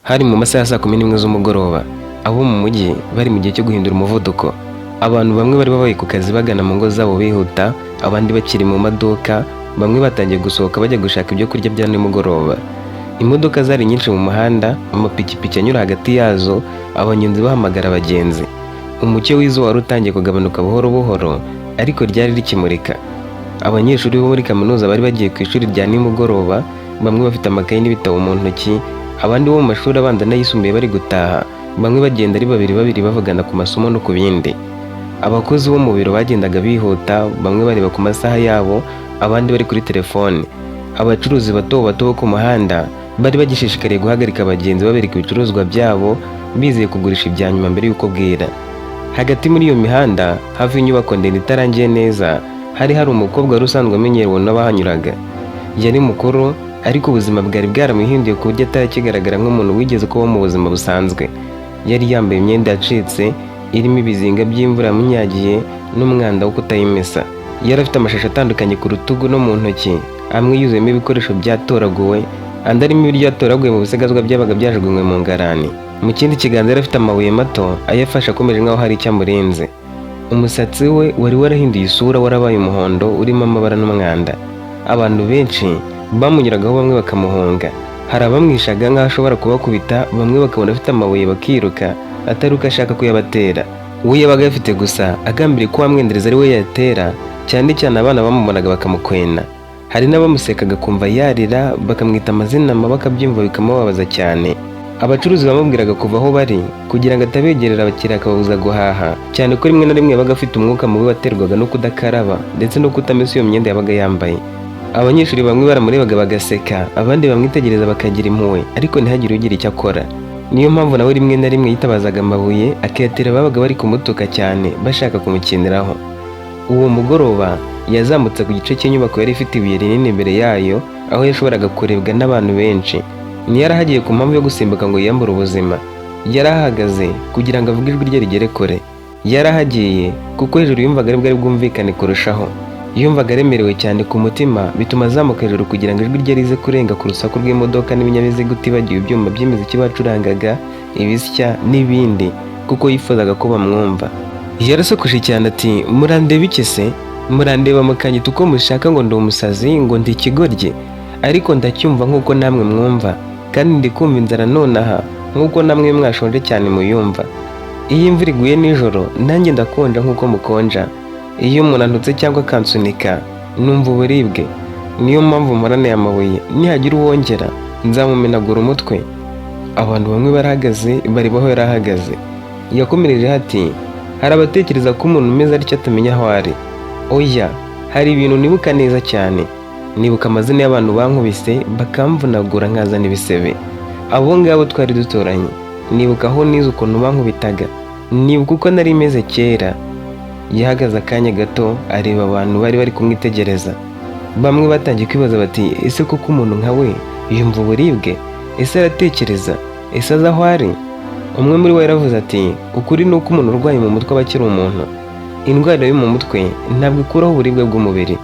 Hari mu masaha ya saa 11 z'umugoroba. Abo mu mujyi bari mu gihe cyo guhindura umuvuduko. Abantu bamwe bari babaye ku kazi bagana mu ngo zabo bihuta, abandi bakiri mu maduka, bamwe batangiye gusohoka bajya gushaka ibyo kurya bya nimugoroba. Imodoka zari nyinshi mu muhanda, amapikipiki anyura hagati yazo, abanyonzi bahamagara abagenzi. Umucyo w'izuba wari utangiye kugabanuka buhoro buhoro, ariko ryari rikimurika. Abanyeshuri bo muri kaminuza bari bagiye ku ishuri rya nimugoroba, bamwe bafite amakayi n'ibitabo mu ntoki, abandi bo mu mashuri abanza n'ayisumbuye bari gutaha, bamwe bagenda ari babiri babiri bavugana ku masomo no ku bindi. Abakozi bo mu biro bagendaga bihuta, bamwe bareba ku masaha yabo, abandi bari kuri telefone. Abacuruzi bato bato bo ku muhanda bari bagishishikariye guhagarika abagenzi babereka ibicuruzwa byabo, bizeye kugurisha ibya nyuma mbere y'uko bwira. Hagati muri iyo mihanda, hafi y'inyubako ndende itarangiye neza, hari hari umukobwa wari usanzwe amenyerewe n'abahanyuraga. Yari mukuru, ariko ubuzima bwari bwaramuhinduye ku buryo atari akigaragara nk'umuntu wigeze kubaho mu buzima busanzwe. Yari yambaye imyenda yacitse, irimo ibizinga by'imvura yamunyagiye n'umwanda wo kutayimesa. Yari afite amashashi atandukanye ku rutugu no mu ntoki, amwe yuzuyemo ibikoresho byatoraguwe, andi arimo ibiryo yatoraguye mu bisigazwa byabaga byajugunywe mu ngarani. Mu kindi kiganza yari afite amabuye mato, ayafashe akomeje nk'aho hari icyo amurinze. Umusatsi we wari warahinduye isura, warabaye umuhondo urimo amabara n'umwanda. Abantu benshi bamunyuragaho, bamwe bakamuhunga. Hari abamwishaga nk'aho ashobora kubakubita, bamwe bakabona afite amabuye bakiruka, atari uko ashaka kuyabatera. We yabaga ayafite gusa agambiriye ko uwamwendereza ari we yatera, cyane cyane abana bamubonaga bakamukwena. Hari n'abamusekaga kumva yarira, bakamwita amazina mabi akabyumva bikamubabaza cyane. Abacuruzi bamubwiraga kuva aho bari kugira ngo atabegerera abakiriya akababuza guhaha, cyane ko rimwe na rimwe yabaga afite umwuka mubi waterwaga no kudakaraba ndetse no kutamesa iyo myenda yabaga yambaye. Abanyeshuri bamwe baramurebaga bagaseka, abandi bamwitegereza bakagira impuhwe, ariko ntihagire ugira icyo akora. Niyo mpamvu nawe rimwe na rimwe yitabazaga amabuye akayatera ababaga bari kumutuka cyane bashaka kumukiniraho. Uwo mugoroba yazamutse ku gice cy'inyubako yari ifite ibuye rinini imbere yayo, aho yashoboraga kurebwa n'abantu benshi. Ntiyari ahagiye ku mpamvu yo gusimbuka ngo yiyambure ubuzima. Yari ahagaze kugira ngo avuge, ijwi rye rigere kure. Yari ahagiye kuko hejuru yumvaga aribwo ari bwumvikane kurushaho. Yumvaga aremerewe cyane ku mutima, bituma azamuka hejuru kugira ngo ijwi rye rize kurenga ku rusaku rw'imodoka n'ibinyabiziga, utibagiwe ibyuma by'imiziki bacurangaga, ibisya n'ibindi, kuko yifuzaga ko bamwumva. Yarasakuje cyane ati: "Murandeba iki se? Murandeba mukanyita uko mushaka, ngo ndi umusazi, ngo ndi ikigoryi, ariko ndacyumva nk'uko namwe mwumva, kandi ndi kumva inzara nonaha nk'uko namwe mwashonje cyane muyumva. Iyo imvura iguye nijoro nanjye ndakonja nk'uko mukonja. Iyo umuntu antutse cyangwa akansunika numva uburibwe. Niyo mpamvu mporana aya mabuye. Nihagira uwongera nzamumenagura umutwe." Abantu bamwe barahagaze bareba aho yari ahagaze. Yakomereje ati: "Hari abatekereza ko umuntu umeze atyo atamenya aho ari. Oya, hari ibintu nibuka neza cyane. Nibuka amazina y'abantu bankubise bakamvunagura nkazana ibisebe, abo ngabo twari duturanye. Nibuka aho nize ukuntu bankubitaga. Nibuka uko nari meze kera." Yahagaze akanya gato areba abantu bari bari kumwitegereza. Bamwe batangiye kwibaza bati: "Ese koko umuntu nka we yumva uburibwe? Ese aratekereza? Ese azi aho ari?" Umwe muri bo yaravuze ati: "Ukuri ni uko umuntu urwaye mu mutwe aba akiri umuntu. Indwara yo mu mutwe ntabwo ikuraho uburibwe bw'umubiri.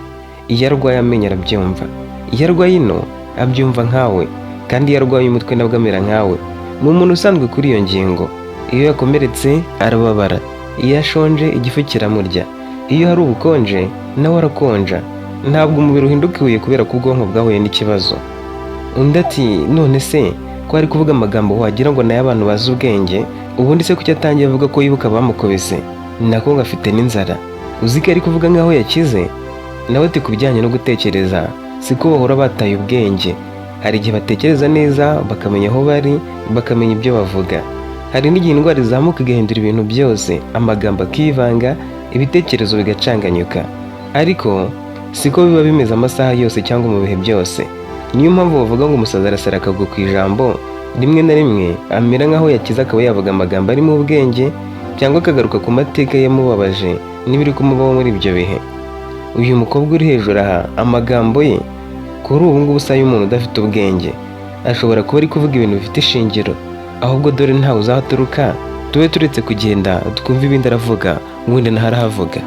Iyo arwaye amenyo arabyumva, iyo arwaye ino abyumva nkawe, kandi iyo arwaye umutwe nabwo amera nkawe. Ni umuntu usanzwe kuri iyo ngingo. Iyo yakomeretse arababara, iyo ashonje igifu kiramurya, iyo hari ubukonje nawe arakonja. Ntabwo umubiri uhinduka ibuye kubera ko ubwonko bwahuye n'ikibazo." Undi ati: "None se ko ari kuvuga amagambo wagira ngo nayo abantu bazi ubwenge? Ubundi se kuki atangiye avuga ko yibuka abamukubise, nako ngo afite n'inzara? Uzi ko ari kuvuga nk'aho yakize?" Nawe ati: "Ku bijyanye no gutekereza, siko bahora bataye ubwenge. Hari igihe batekereza neza, bakamenya aho bari, bakamenya ibyo bavuga. Hari n'igihe indwara izamuka igahindura ibintu byose, amagambo akivanga, ibitekerezo bigacanganyuka. Ariko siko biba bimeze amasaha yose cyangwa mu bihe byose. Niyo mpamvu bavuga ngo umusazi arasara akagwa ku ijambo. Rimwe na rimwe amera nk'aho yakize, akaba yavuga amagambo arimo ubwenge, cyangwa akagaruka ku mateka yamubabaje n'ibiri kumubaho muri ibyo bihe. Uyu mukobwa uri hejuru aha, amagambo ye kuri ubu ngubu si ay'umuntu udafite ubwenge. Ashobora kuba ari kuvuga ibintu bifite ishingiro. Ahubwo dore ntawe uzi aho aturuka. Tube turetse kugenda twumve ibindi aravuga, wenda naho arahavuga."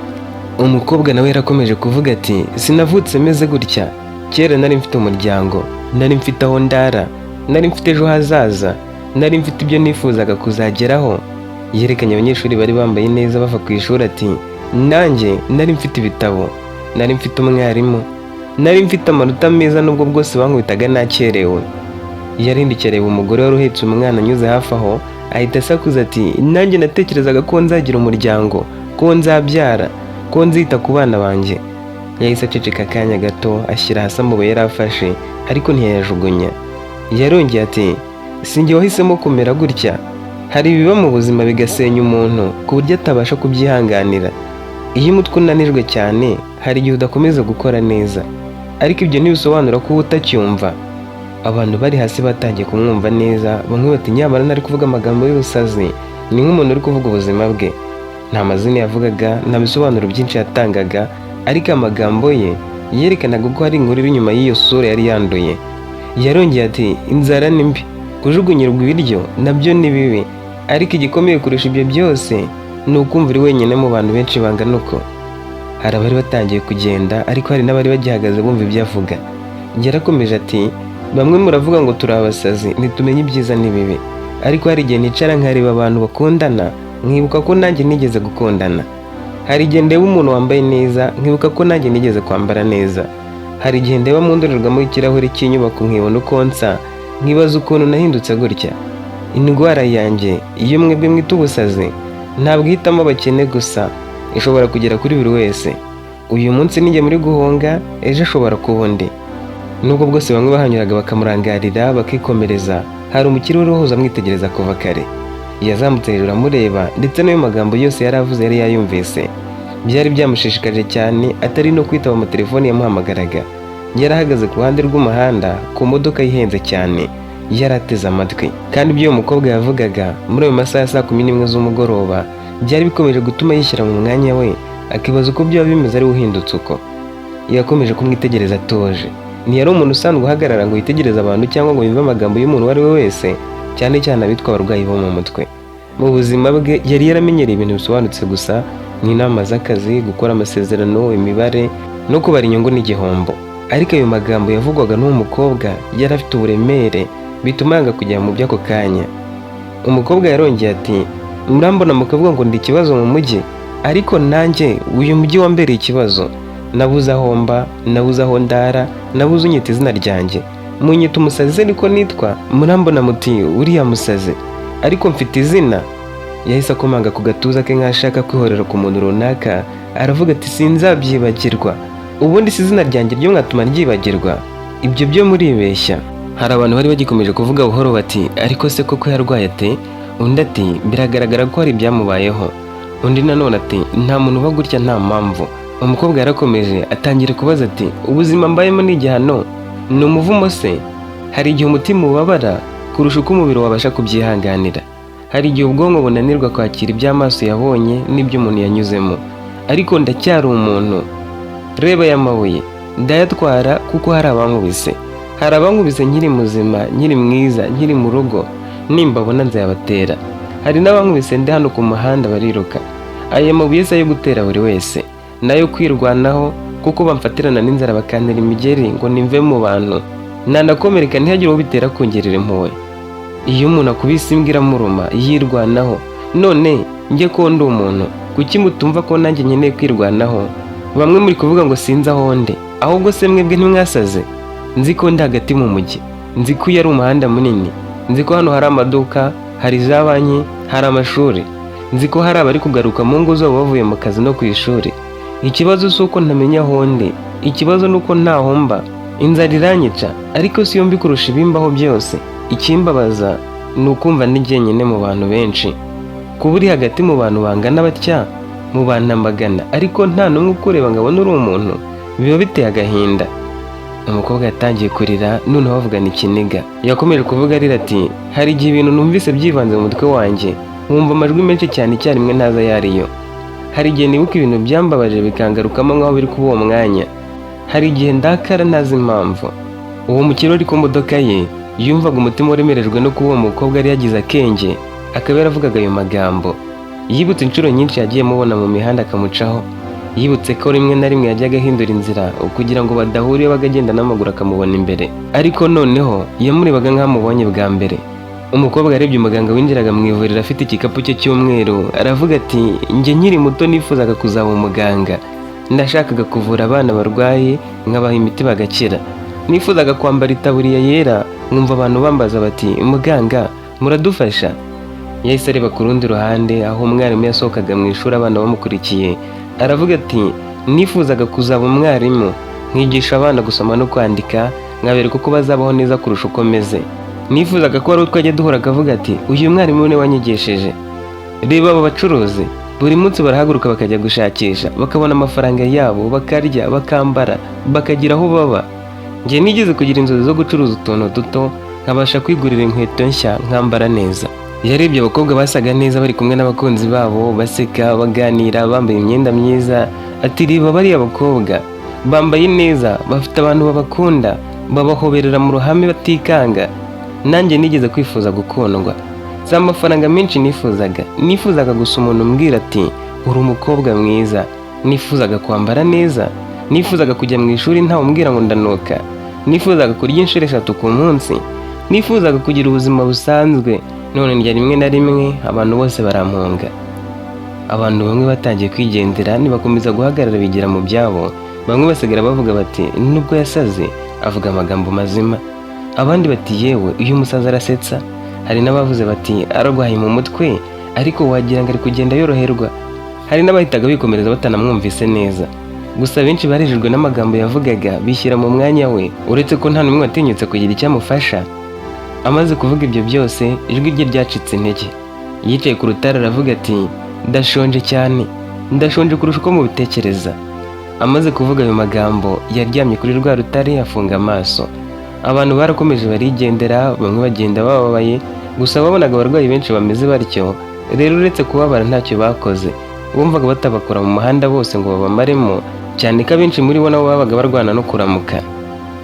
Umukobwa nawe yarakomeje kuvuga ati: "Sinavutse meze gutya. Kera nari mfite umuryango, nari mfite aho ndara, nari mfite ejo hazaza. Nari mfite ibyo nifuzaga kuzageraho. Yerekanye abanyeshuri bari bambaye neza bava ku ishuri, ati: "Nanjye nari mfite ibitabo, nari mfite umwarimu, nari mfite amanota meza nubwo bwose bankubitaga nakerewe." Yarindikiye areba umugore wari uhetse umwana anyuze hafi aho, ahita asakuza ati: "Nanjye natekerezaga ko nzagira umuryango, ko nzabyara, ko nzita ku bana banjye." Yahise aceceka akanya gato, ashyira hasi amabuye yari afashe, ariko ntiyayajugunya. Yarongeye ati: "Sinjye wahisemo kumera gutya. Hari ibiba mu buzima bigasenya umuntu ku buryo atabasha kubyihanganira. Iyo umutwe unanijwe cyane, hari igihe udakomeza gukora neza, ariko ibyo ntibisobanura ko uba utacyumva." Abantu bari hasi batangiye kumwumva neza. Bamwe bati: "Nyamara ntari kuvuga amagambo y'ubusazi, ni nk'umuntu uri kuvuga ubuzima bwe." Nta mazina yavugaga, nta bisobanuro byinshi yatangaga, ariko amagambo ye yerekanaga ko hari inkuru iri inyuma y'iyo sura yari yanduye. Yarongeye ati: "Inzara ni mbi, kujugunyirwa ibiryo nabyo ni bibi, ariko igikomeye kurusha ibyo byose ni ukumva uri wenyine mu bantu benshi bangana uko." Hari abari batangiye kugenda, ariko hari n'abari bagihagaze bumva ibyo avuga. Yarakomeje ati: "Bamwe muravuga ngo turi abasazi, ntitumenye ibyiza n'ibibi, ariko hari igihe nicara nkareba abantu bakundana, nkibuka ko nanjye nigeze gukundana. Hari igihe ndeba umuntu wambaye neza, nkibuka ko nanjye nigeze kwambara neza. Hari igihe ndeba mu ndorerwamo y'ikirahure cy'inyubako, nkibona uko nsa, nkibaza ukuntu nahindutse gutya. Indwara yanjye, iyo mwebwe mwita ubusazi, ntabwo ihitamo abakene gusa, ishobora kugera kuri buri wese. Uyu munsi nijye muri guhunga, ejo ashobora kuba undi." Nubwo bwose bamwe bahanyuraga bakamurangarira bakikomereza, hari umukire wari uhuza amwitegereza kuva kare. Yazamutse hejuru amureba, ndetse n'ayo magambo yose yari avuze yari yayumvise. Byari byamushishikaje cyane, atari no kwitaba amatelefoni yamuhamagaraga. Yari ahagaze ku ruhande rw'umuhanda ku modoka ihenze cyane, yari ateze amatwi, kandi ibyo uwo mukobwa yavugaga muri ayo masaha ya saa 11 z'umugoroba byari bikomeje gutuma yishyira mu mwanya we, akibaza uko byaba bimeze ari we uhindutse uko. Yakomeje kumwitegereza atuje. Ntiyari umuntu usanzwe uhagarara ngo yitegereze abantu cyangwa ngo yumve amagambo y'umuntu uwo ari we wese, cyane cyane abitwa abarwayi bo mu mutwe. Mu buzima bwe yari yaramenyereye ibintu bisobanutse gusa, n'inama z'akazi, gukora amasezerano, imibare no kubara inyungu n'igihombo. Ariko ayo magambo yavugwaga n'uwo mukobwa yari afite uburemere, bituma yanga kujya mu by'ako kanya. Umukobwa yarongeye ati: "Murambona mukavuga ngo ndi ikibazo mu mujyi, ariko nanjye uyu mujyi wambereye ikibazo. Nabuze aho mba, nabuze aho ndara, nabuze unyita izina ryanjye. Munyita umusazi se niko nitwa? Murambona muti uriya musazi, ariko mfite izina." Yahise akomanga ku gatuza ke nk'ashaka kwihorera ku muntu runaka, aravuga ati: "Sinzabyibagirwa. Ubundi si izina ryanjye ryo mwatuma ryibagirwa? Ibyo byo muribeshya." Hari abantu bari bagikomeje kuvuga buhoro bati: "Ariko se koko yarwaye ate?" Undi ati: "Biragaragara ko hari ibyamubayeho." Undi nanone ati: "Nta muntu uba gutya nta mpamvu." Umukobwa yarakomeje atangira kubaza ati: "Ubuzima mbayemo ni igihano? Ni umuvumo se? Hari igihe umutima ubabara kurusha uko umubiri wabasha kubyihanganira. Hari igihe ubwonko bunanirwa kwakira ibyo amaso yabonye n'ibyo umuntu yanyuzemo, ariko ndacyari umuntu. Reba aya mabuye, ndayatwara kuko hari abankubise. Hari abankubise nkiri muzima, nkiri mwiza, nkiri mu rugo. Nimbabona nzayabatera. Hari n'abankubise ndi hano ku muhanda bariruka. Aya mabuye si ayo gutera buri wese, nayo kwirwanaho, kuko bamfatirana n'inzara bakantera imigeri ngo nimve mu bantu, nanakomereka ntihagire uwo bitera kungirira impuhwe. Iyo umuntu akubise imbwa iramuruma, yirwanaho. None njye ko ndi umuntu, kuki mutumva ko nanjye nkeneye kwirwanaho? Bamwe muri kuvuga ngo sinzi aho ndi, ahubwo se mwebwe ntimwasaze? Nzi ko ndi hagati mu mujyi, nzi ko uyu ari umuhanda munini, nzi ko hano hari amaduka, hari za banki, hari amashuri, nzi ko hari abari kugaruka mu ngo zabo bavuye mu kazi no ku ishuri. Ikibazo si uko ntamenya aho ndi, ikibazo ni uko ntaho mba. Inzara iranyica, ariko si yo mbi kurusha ibimbaho byose. Ikimbabaza ni ukumva ndi jyenyine mu bantu benshi. Kuba uri hagati mu bantu bangana batya, mu bantu amagana, ariko nta n'umwe ukureba ngo abone uri umuntu, biba biteye agahinda." Umukobwa yatangiye kurira, noneho bavugana ikiniga. Yakomeje kuvuga arira ati: "Hari igihe ibintu numvise byivanze mu mutwe wanjye, nkumva amajwi menshi cyane icyarimwe ntazi ayo ariyo. Hari igihe nibuka ibintu byambabaje bikangarukamo nk'aho biri kuba uwo mwanya. Hari igihe ndakara ntazi impamvu." Uwo mukire uri ku modoka ye yumvaga umutima uremerejwe no kuba uwo mukobwa yari yagize akenge akaba yaravugaga ayo magambo. Yibutse inshuro nyinshi yagiye amubona mu mihanda akamucaho. Yibutse ko rimwe na rimwe yajyaga ahindura inzira kugira ngo badahura, iyo agenda n'amaguru akamubona imbere, ariko noneho yamurebaga nk'aho amubonye bwa mbere. Umukobwa yarebye umuganga winjiraga mu ivuriro afite igikapu cye cy'umweru, aravuga ati: "Njye nkiri muto nifuzaga kuzaba umuganga. Nashakaga kuvura abana barwaye, nkabaha imiti bagakira. Nifuzaga kwambara itaburiya yera, nkumva abantu bambaza bati: 'Muganga, muradufasha?'" Yahise areba ku rundi ruhande aho umwarimu yasohokaga mu ishuri abana bamukurikiye, aravuga ati: "Nifuzaga kuzaba umwarimu, nkigisha abana gusoma no kwandika, nkabereka uko bazabaho neza kurusha uko meze. Nifuzaga ko hari uwo twajya duhura akavuga ati: 'Uyu mwarimu niwe wanyigishije.' Reba aba bacuruzi, buri munsi barahaguruka bakajya gushakisha, bakabona amafaranga yabo, bakarya, bakambara, bakagira aho baba. Njye nigeze kugira inzozi zo gucuruza utuntu duto, nkabasha kwigurira inkweto nshya, nkambara neza." Yarebye abakobwa basaga neza bari kumwe n'abakunzi babo, baseka, baganira, bambaye imyenda myiza, ati: "Reba bariya bakobwa bambaye neza, bafite abantu babakunda, babahoberera mu ruhame batikanga. Nanjye nigeze kwifuza gukundwa. Si amafaranga menshi nifuzaga, nifuzaga gusa umuntu umbwira ati: 'Uri umukobwa mwiza.' Nifuzaga kwambara neza, nifuzaga kujya mu ishuri ntawe umbwira ngo ndanuka, nifuzaga kurya inshuro 3 ku munsi, nifuzaga kugira ubuzima busanzwe. None ndya rimwe na rimwe, abantu bose barampunga." Abantu bamwe batangiye kwigendera, ntibakomeza guhagarara, bigira mu byabo. Bamwe basigara bavuga bati: "Nubwo yasaze avuga amagambo mazima." Abandi bati: "Yewe, uyu musaza arasetsa." Hari n'abavuze bati: "Ararwaye mu mutwe, ariko wagira ngo ari kugenda yoroherwa." Hari n'abahitaga bikomereza batanamwumvise neza. Gusa benshi barijijwe n'amagambo yavugaga, bishyira mu mwanya we, uretse ko nta n'umwe watinyutse kugira icyo amufasha. Amaze kuvuga ibyo byose, ijwi rye ryacitse intege. Yicaye ku rutare aravuga ati: "Ndashonje cyane, ndashonje kurusha uko mubitekereza." Amaze kuvuga ayo magambo, yaryamye kuri rwa rutare afunga amaso. Abantu barakomeje barigendera, bamwe bagenda bababaye. Gusa babonaga abarwayi benshi bameze batyo, rero uretse kubabara ntacyo bakoze. Bumvaga batabakura mu muhanda bose ngo babamaremo, cyane ko abenshi muri bo nabo babaga barwana no kuramuka.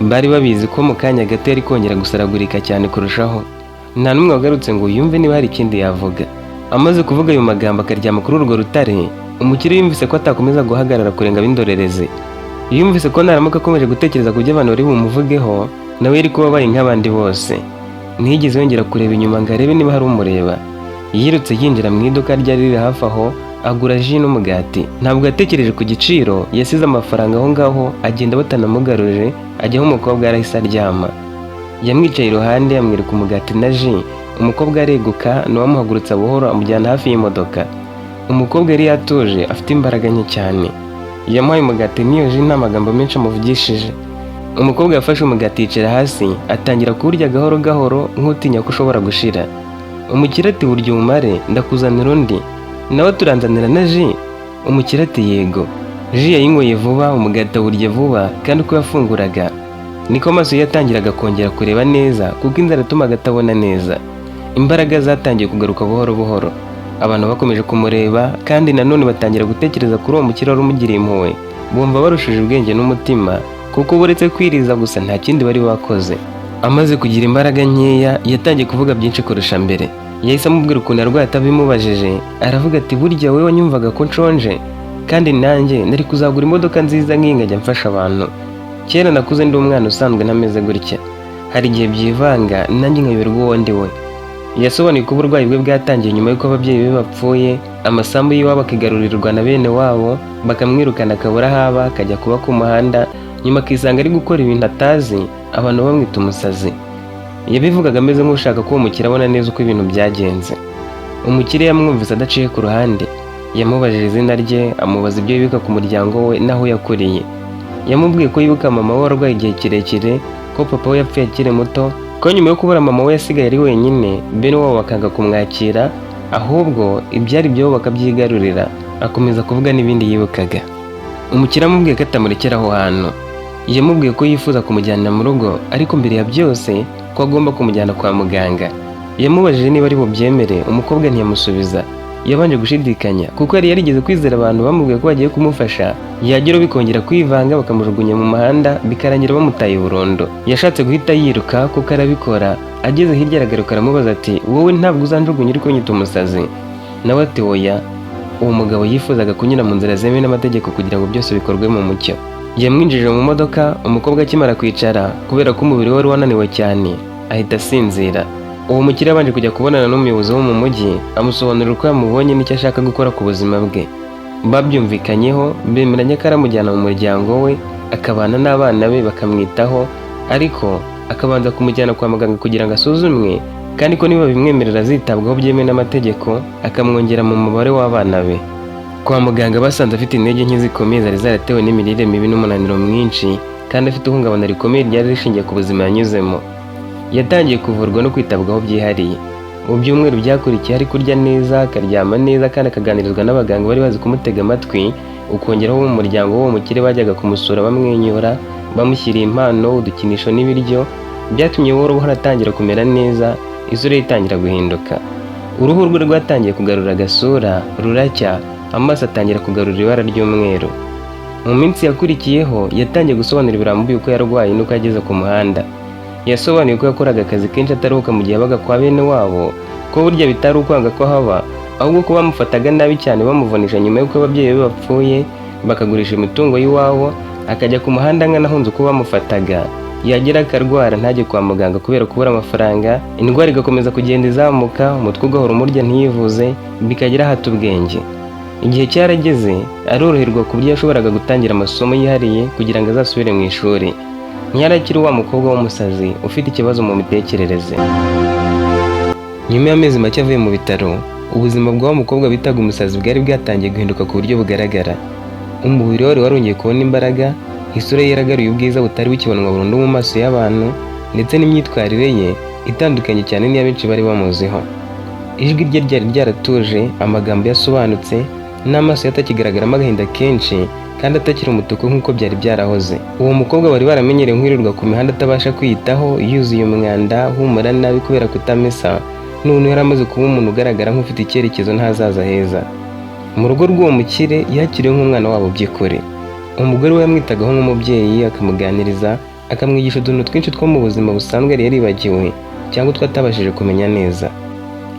Bari babizi ko mu kanya gato yari kongera gusaragurika cyane kurushaho. Nta n'umwe wagarutse ngo yumve niba hari ikindi yavuga. Amaze kuvuga ayo magambo akaryama kuri urwo rutare, umukire yumvise ko atakomeza guhagarara kurenga ab'indorerezi. Yumvise ko naramuka akomeje gutekereza ku byo abantu bari bumuvugeho, nawe yari kuba abaye nk'abandi bose. Ntiyigeze yongera kureba inyuma ngo arebe niba hari umureba. Yirutse yinjira mu iduka ryari riri hafi aho, agura ji n'umugati. Ntabwo yatekereje ku giciro, yasize amafaranga aho ngaho, agenda batanamugaruje, ajya aho umukobwa yarahise aryama. Yamwicaye iruhande, amwereka umugati na ji. Umukobwa areguka, nawe amuhagurutsa buhoro, amujyana hafi y'imodoka. Umukobwa yari yatuje, afite imbaraga nke cyane. Yamuhaye umugati n'iyo ji nta magambo menshi amuvugishije. Umukobwa yafashe umugati, yicara hasi, atangira kuwurya gahoro gahoro nk'utinya ko ushobora gushira. Umukire ati: "Burya umumare, ndakuzanira undi." Nawe: "Turanzanira na ji?" Umukire ati: "Yego." Ji yayinyweye vuba, umugati awurya vuba, kandi uko yafunguraga niko amaso ye yatangiraga kongera kureba neza, kuko inzara yatumaga atabona neza. Imbaraga zatangiye kugaruka buhoro buhoro. Abantu bakomeje kumureba, kandi nanone batangira gutekereza kuri uwo mukire wari umugiriye impuhwe. Bumva barushije ubwenge n'umutima, kuko uretse kwiriza gusa nta kindi bari bakoze. Amaze kugira imbaraga nkeya, yatangiye kuvuga byinshi kurusha mbere. Yahise amubwira ukuntu yarwaye atabimubajije, aravuga ati: "Burya wowe wanyumvaga ko nshonje, kandi nanjye nari kuzagura imodoka nziza nk'iyi nkajya mfasha abantu. Kera nakuze ndi umwana usanzwe, ntameze gutya. Hari igihe byivanga nanjye nkayoberwa uwo ndi we." Yasobanuye ko uburwayi bwe bwatangiye nyuma y'uko ababyeyi be bapfuye, amasambu y'iwabo akigarurirwa na bene wabo, bakamwirukana akabura aho aba, akajya kuba ku muhanda, nyuma akisanga ari gukora ibintu atazi, abantu bamwita umusazi. Yabivugaga ameze nk'ushaka ko uwo mukire abona neza uko ibintu byagenze. Umukire yamwumvise adaciye ku ruhande. Yamubajije izina rye, amubaza ibyo yibuka ku muryango we n'aho yakuriye. Yamubwiye ko yibuka mama we warwaye igihe kirekire, ko papa we yapfuye akiri muto, ko nyuma yo kubura mama we yasigaye ari wenyine, bene wabo bakanga kumwakira, ahubwo ibyari ibyabo bakabyigarurira. Akomeza kuvuga n'ibindi yibukaga. Umukire amubwiye ko atamurekera aho hantu. Yamubwiye ko yifuza kumujyana mu rugo, ariko mbere ya byose ko agomba kumujyana kwa muganga. Yamubajije niba ari bubyemere. Umukobwa ntiyamusubiza. Yabanje gushidikanya, kuko yari yarigeze kwizera abantu bamubwiye ko bagiye kumufasha, yageraho bikongera kwivanga, bakamujugunya mu muhanda, bikarangira bamutaye burundu. Yashatse guhita yiruka kuko arabikora. Ageze hirya aragaruka, aramubaza ati: "Wowe ntabwo uzanjugunya uri kunyita umusazi?" Nawe ati: "Oya." Uwo mugabo yifuzaga kunyura mu nzira zemewe n'amategeko kugira ngo byose bikorwe mu mucyo. Yamwinjije mu modoka. Umukobwa akimara kwicara, kubera ko umubiri we wari wananiwe cyane, ahita asinzira. Uwo mukire yabanje kujya kubonana n'umuyobozi wo mu mujyi, amusobanurira uko yamubonye n'icyo ashaka gukora ku buzima bwe. Babyumvikanyeho, bemeranya ko aramujyana mu muryango we, akabana n'abana be bakamwitaho, ariko akabanza kumujyana kwa muganga kugira ngo asuzumwe, kandi ko niba bimwemerera azitabwaho byemewe n'amategeko, akamwongera mu mubare w'abana be. Kwa muganga basanze afite intege nke zikomeye zari zaratewe n'imirire mibi n'umunaniro mwinshi, kandi afite ihungabana rikomeye ryari rishingiye ku buzima yanyuzemo. Yatangiye kuvurwa no kwitabwaho byihariye. Mu byumweru byakurikiye, ari kurya neza, akaryama neza, kandi akaganirizwa n'abaganga bari bazi kumutega amatwi. Ukongeraho bo mu muryango w'uwo mukire bajyaga kumusura bamwenyura, bamushyiriye impano, udukinisho n'ibiryo, byatumye buhoro buhoro atangira kumera neza, isura ye itangira guhinduka. Uruhu rwe rwatangiye kugarura agasura, ruracya, amaso atangira kugarura ibara ry'umweru. Mu minsi yakurikiyeho yatangiye gusobanura birambuye uko yarwaye n'uko yageze ku muhanda. Yasobanuye ko yakoraga akazi kenshi ataruhuka mu gihe yabaga kwa bene wabo, ko burya bitari ukwanga ko haba, ahubwo ko bamufataga nabi cyane, bamuvunisha nyuma y'uko ababyeyi be bapfuye bakagurisha imitungo y'iwabo, akajya ku muhanda angana ahunze uko bamufataga, yagera akarwara ntajye kwa muganga kubera kubura amafaranga, indwara igakomeza kugenda izamuka, umutwe ugahora umurya ntiyivuze, bikagera ahata ubwenge. Igihe cyarageze aroroherwa, ku buryo yashoboraga gutangira amasomo yihariye kugira ngo azasubire mu ishuri. Ntiyari akiri wa mukobwa w'umusazi ufite ikibazo mu mitekerereze. Nyuma y'amezi make avuye mu bitaro, ubuzima bwa wa mukobwa bitaga umusazi bwari bwatangiye guhinduka ku buryo bugaragara. Umubiri we wari warongeye kubona imbaraga, isura ye yaragaruye ubwiza butari bukibonwa burundu mu maso y'abantu, ndetse n'imyitwarire ye itandukanye cyane n'iya benshi bari bamuziho. Ijwi rye ryari ryaratuje, amagambo yasobanutse, n'amaso ye atakigaragaramo agahinda kenshi kandi atakiri umutuku nk'uko byari byarahoze. Uwo mukobwa bari baramenyereye nk'uwirirwa ku mihanda, atabasha kwiyitaho, yuzuye umwanda, humura nabi kubera kutamesa, none yari amaze kuba umuntu ugaragara nk'ufite icyerekezo n'ahazaza heza. Mu rugo rw'uwo mukire yakiriwe nk'umwana wabo by'ukuri. Umugore we yamwitagaho nk'umubyeyi, akamuganiriza, akamwigisha utuntu twinshi two mu buzima busanzwe yari yaribagiwe cyangwa utwo atabashije kumenya neza.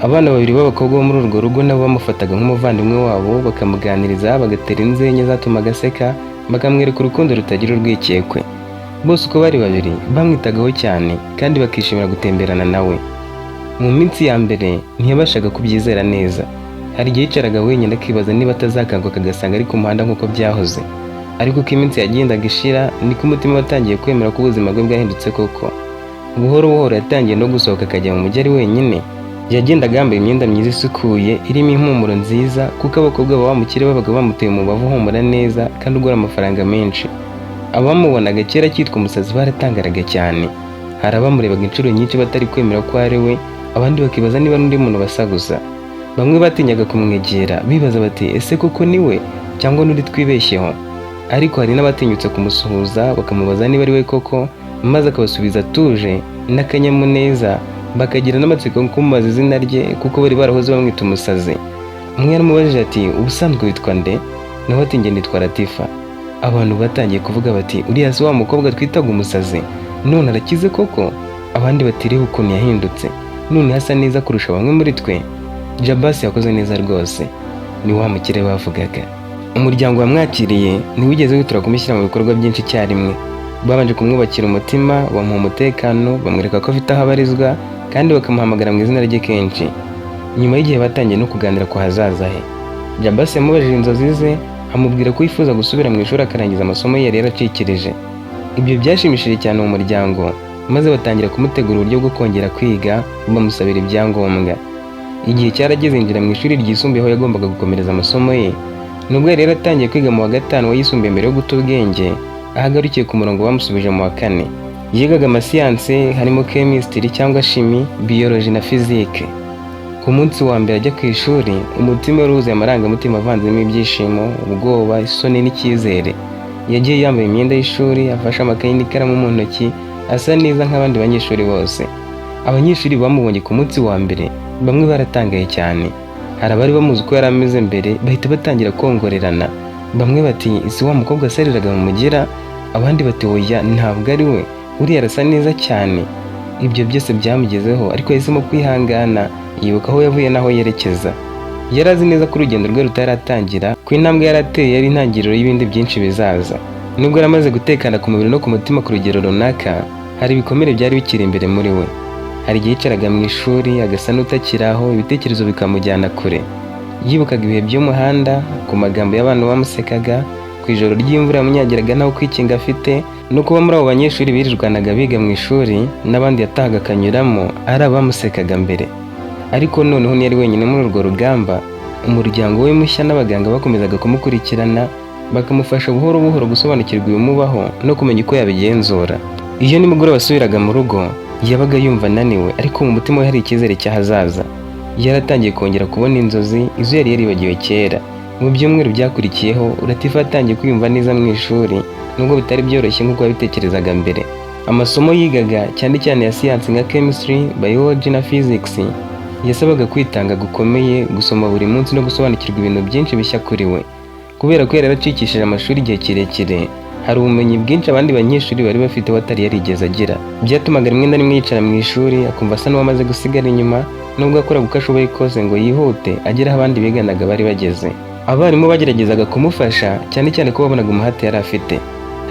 Abana babiri b'abakobwa bo muri urwo rugo nabo bamufataga nk'umuvandimwe wabo, bakamuganiriza, bagatera inzenya zatumaga aseka, bakamwereka urukundo rutagira urwikekwe. Bose uko bari babiri bamwitagaho cyane kandi bakishimira gutemberana nawe. Mu minsi ya mbere ntiyabashaga kubyizera neza. Hari igihe yicaraga wenyine akibaza niba atazakanguka agasanga ari ku muhanda nk'uko byahoze. Ariko uko iminsi yagendaga ishira, niko umutima watangiye kwemera ko ubuzima bwe bwahindutse koko. Buhoro buhoro yatangiye no gusohoka akajya mu mujyi ari wenyine. Yagendaga yambaye imyenda myiza isukuye, irimo impumuro nziza, kuko abakobwa ba wa mukire babaga bamuteye umubavu uhumura neza kandi ugura amafaranga menshi. Abamubonaga kera akitwa umusazi baratangaraga cyane. Hari abamurebaga inshuro nyinshi batari kwemera ko ari we, abandi bakibaza niba n'undi muntu basa gusa. Bamwe batinyaga kumwegera, bibaza bati: "Ese koko ni we cyangwa n'undi twibeshyeho?" Ariko hari n'abatinyutse kumusuhuza, bakamubaza niba ari we koko, maze akabasubiza atuje n'akanyamuneza, bakagira n'amatsiko yo kumubaza izina rye kuko bari barahoze bamwita umusazi. Umwe yaramubajije ati: "Ubusanzwe witwa nde?" Nawe ati: "Njye nitwa Latifa." Abantu batangiye kuvuga bati: "Uriya si wa mukobwa twitaga umusazi? None arakize koko." Abandi bati: "Reba ukuntu yahindutse, none asa neza kurusha bamwe muri twe. Jabasi yakoze neza rwose." Ni wa mukire bavugaga. Umuryango wamwakiriye ntiwigeze witura kumushyira mu bikorwa byinshi icyarimwe. Babanje kumwubakira umutima, bamuha umutekano, bamwereka ko afite aho abarizwa kandi bakamuhamagara mu izina rye kenshi. Nyuma y'igihe batangiye no kuganira ku hazaza he. Jabasi yamubajije inzozi ze, amubwira ko yifuza gusubira mu ishuri akarangiza amasomo ye yari yaracikirije. Ibyo byashimishije cyane uwo muryango, maze batangira kumutegura uburyo bwo kongera kwiga, bamusabira ibyangombwa. Igihe cyarageze yinjira mu ishuri ryisumbuye aho yagombaga gukomereza amasomo ye. Nubwo yari yaratangiye kwiga mu wa gatanu wayisumbuye mbere yo guta ubwenge, aho agarukiye ku murongo bamusubije mu wa kane. Yigaga amasiyanse, harimo chemistry cyangwa chimie, biology na physique. Ku munsi wa mbere ajya ku ishuri, umutima wari wuzuye amarangamutima avanzemo ibyishimo, ubwoba, isoni n'icyizere. Yagiye yambaye imyenda y'ishuri, afashe amakayi n'ikaramu mu ntoki, asa neza nk'abandi banyeshuri bose. Abanyeshuri bamubonye ku munsi wa mbere, bamwe baratangaye cyane. Hari abari bamuzi uko yari ameze mbere, bahita batangira kongorerana. Bamwe bati: "Si wa mukobwa wasariraga mu mugera?" Abandi bati: "Oya, ntabwo ari we, uriya arasa neza cyane." Ibyo byose byamugezeho, ariko yahisemo kwihangana, yibuka aho yavuye n'aho yerekeza. Yari azi neza ko urugendo rwe rutaratangira, ko intambwe yari ateye yari intangiriro y'ibindi byinshi bizaza. Nubwo yari amaze gutekana ku mubiri no ku mutima ku rugero runaka, hari ibikomere byari bikiri imbere muri we. Hari igihe yicaraga mu ishuri agasa n'utakiri aho, ibitekerezo bikamujyana kure. Yibukaga ibihe by'umuhanda, ku magambo y'abantu bamusekaga, ku ijoro ry'imvura yamunyagiraga ntawe kwikinga afite, no kuba muri abo banyeshuri birirwanaga biga mu ishuri n'abandi yatahaga akanyuramo ari abamusekaga mbere. Ariko noneho ntiyari wenyine muri urwo rugamba. Umuryango we mushya n'abaganga bakomezaga kumukurikirana, bakamufasha buhoro buhoro gusobanukirwa ibimubaho no kumenya uko yabigenzura. Iyo nimugoroba asubiraga mu rugo, yabaga yumva ananiwe, ariko mu mutima we hari icyizere cy'ahazaza. Yaratangiye kongera kubona inzozi, izo yari yaribagiwe kera. Mu byumweru byakurikiyeho, Latifa yatangiye kwiyumva neza mu ishuri, nubwo bitari byoroshye nk'uko yabitekerezaga mbere. Amasomo yigaga, cyane cyane ya siyansi nka chemistry, biology na physics, yasabaga kwitanga gukomeye, gusoma buri munsi no gusobanukirwa ibintu byinshi bishya kuri we. Kubera ko yari yaracikishije amashuri igihe kirekire, hari ubumenyi bwinshi abandi banyeshuri bari bafite we atari yarigeze agira. Byatumaga rimwe na rimwe yicara mu ishuri akumva asa n'uwamaze gusigara inyuma, nubwo yakoraga uko ashoboye kose ngo yihute agere aho abandi biganaga bari bageze. Abarimu bageragezaga kumufasha, cyane cyane ko babonaga umuhate yari afite.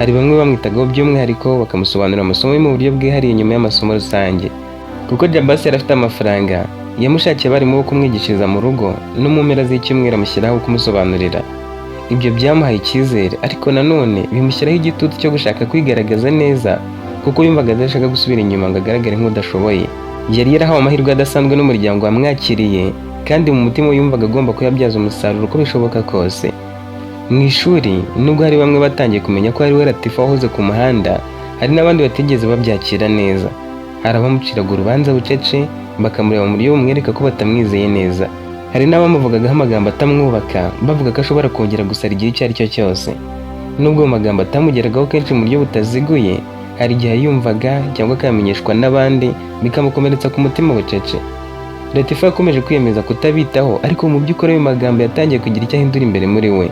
Hari bamwe bamwitagaho by'umwihariko, bakamusobanurira amasomo ye mu buryo bwihariye nyuma y'amasomo rusange. Kuko Jabasi yari afite amafaranga, yamushakiye abarimu bo kumwigishiriza mu rugo, no mu mpera z'icyumweru amushyiraho kumusobanurira. Ibyo byamuhaye icyizere, ariko nanone bimushyiraho igitutu cyo gushaka kwigaragaza neza, kuko yumvaga adashaka gusubira inyuma ngo agaragare nk'udashoboye. Yari yarahawe amahirwe adasanzwe n'umuryango wamwakiriye, kandi mu mutima we yumvaga agomba kuyabyaza umusaruro uko bishoboka kose. Mu ishuri, nubwo hari bamwe batangiye kumenya ko ari we Latifa wahoze ku muhanda, hari n'abandi batigeze babyakira neza. Hari abamuciraga urubanza bucece, bakamureba mu buryo bumwereka ko batamwizeye neza. Hari n'abamuvugagaho amagambo atamwubaka, bavuga ko ashobora kongera gusara igihe icyo ari cyo cyose. Nubwo ayo magambo atamugeragaho kenshi mu buryo butaziguye, hari igihe yumvaga cyangwa akayamenyeshwa n'abandi, bikamukomeretsa ku mutima bucece. Latifa yakomeje kwiyemeza kutabitaho, ariko mu by'ukuri ayo magambo yatangiye kugira icyo ahindura imbere muri we.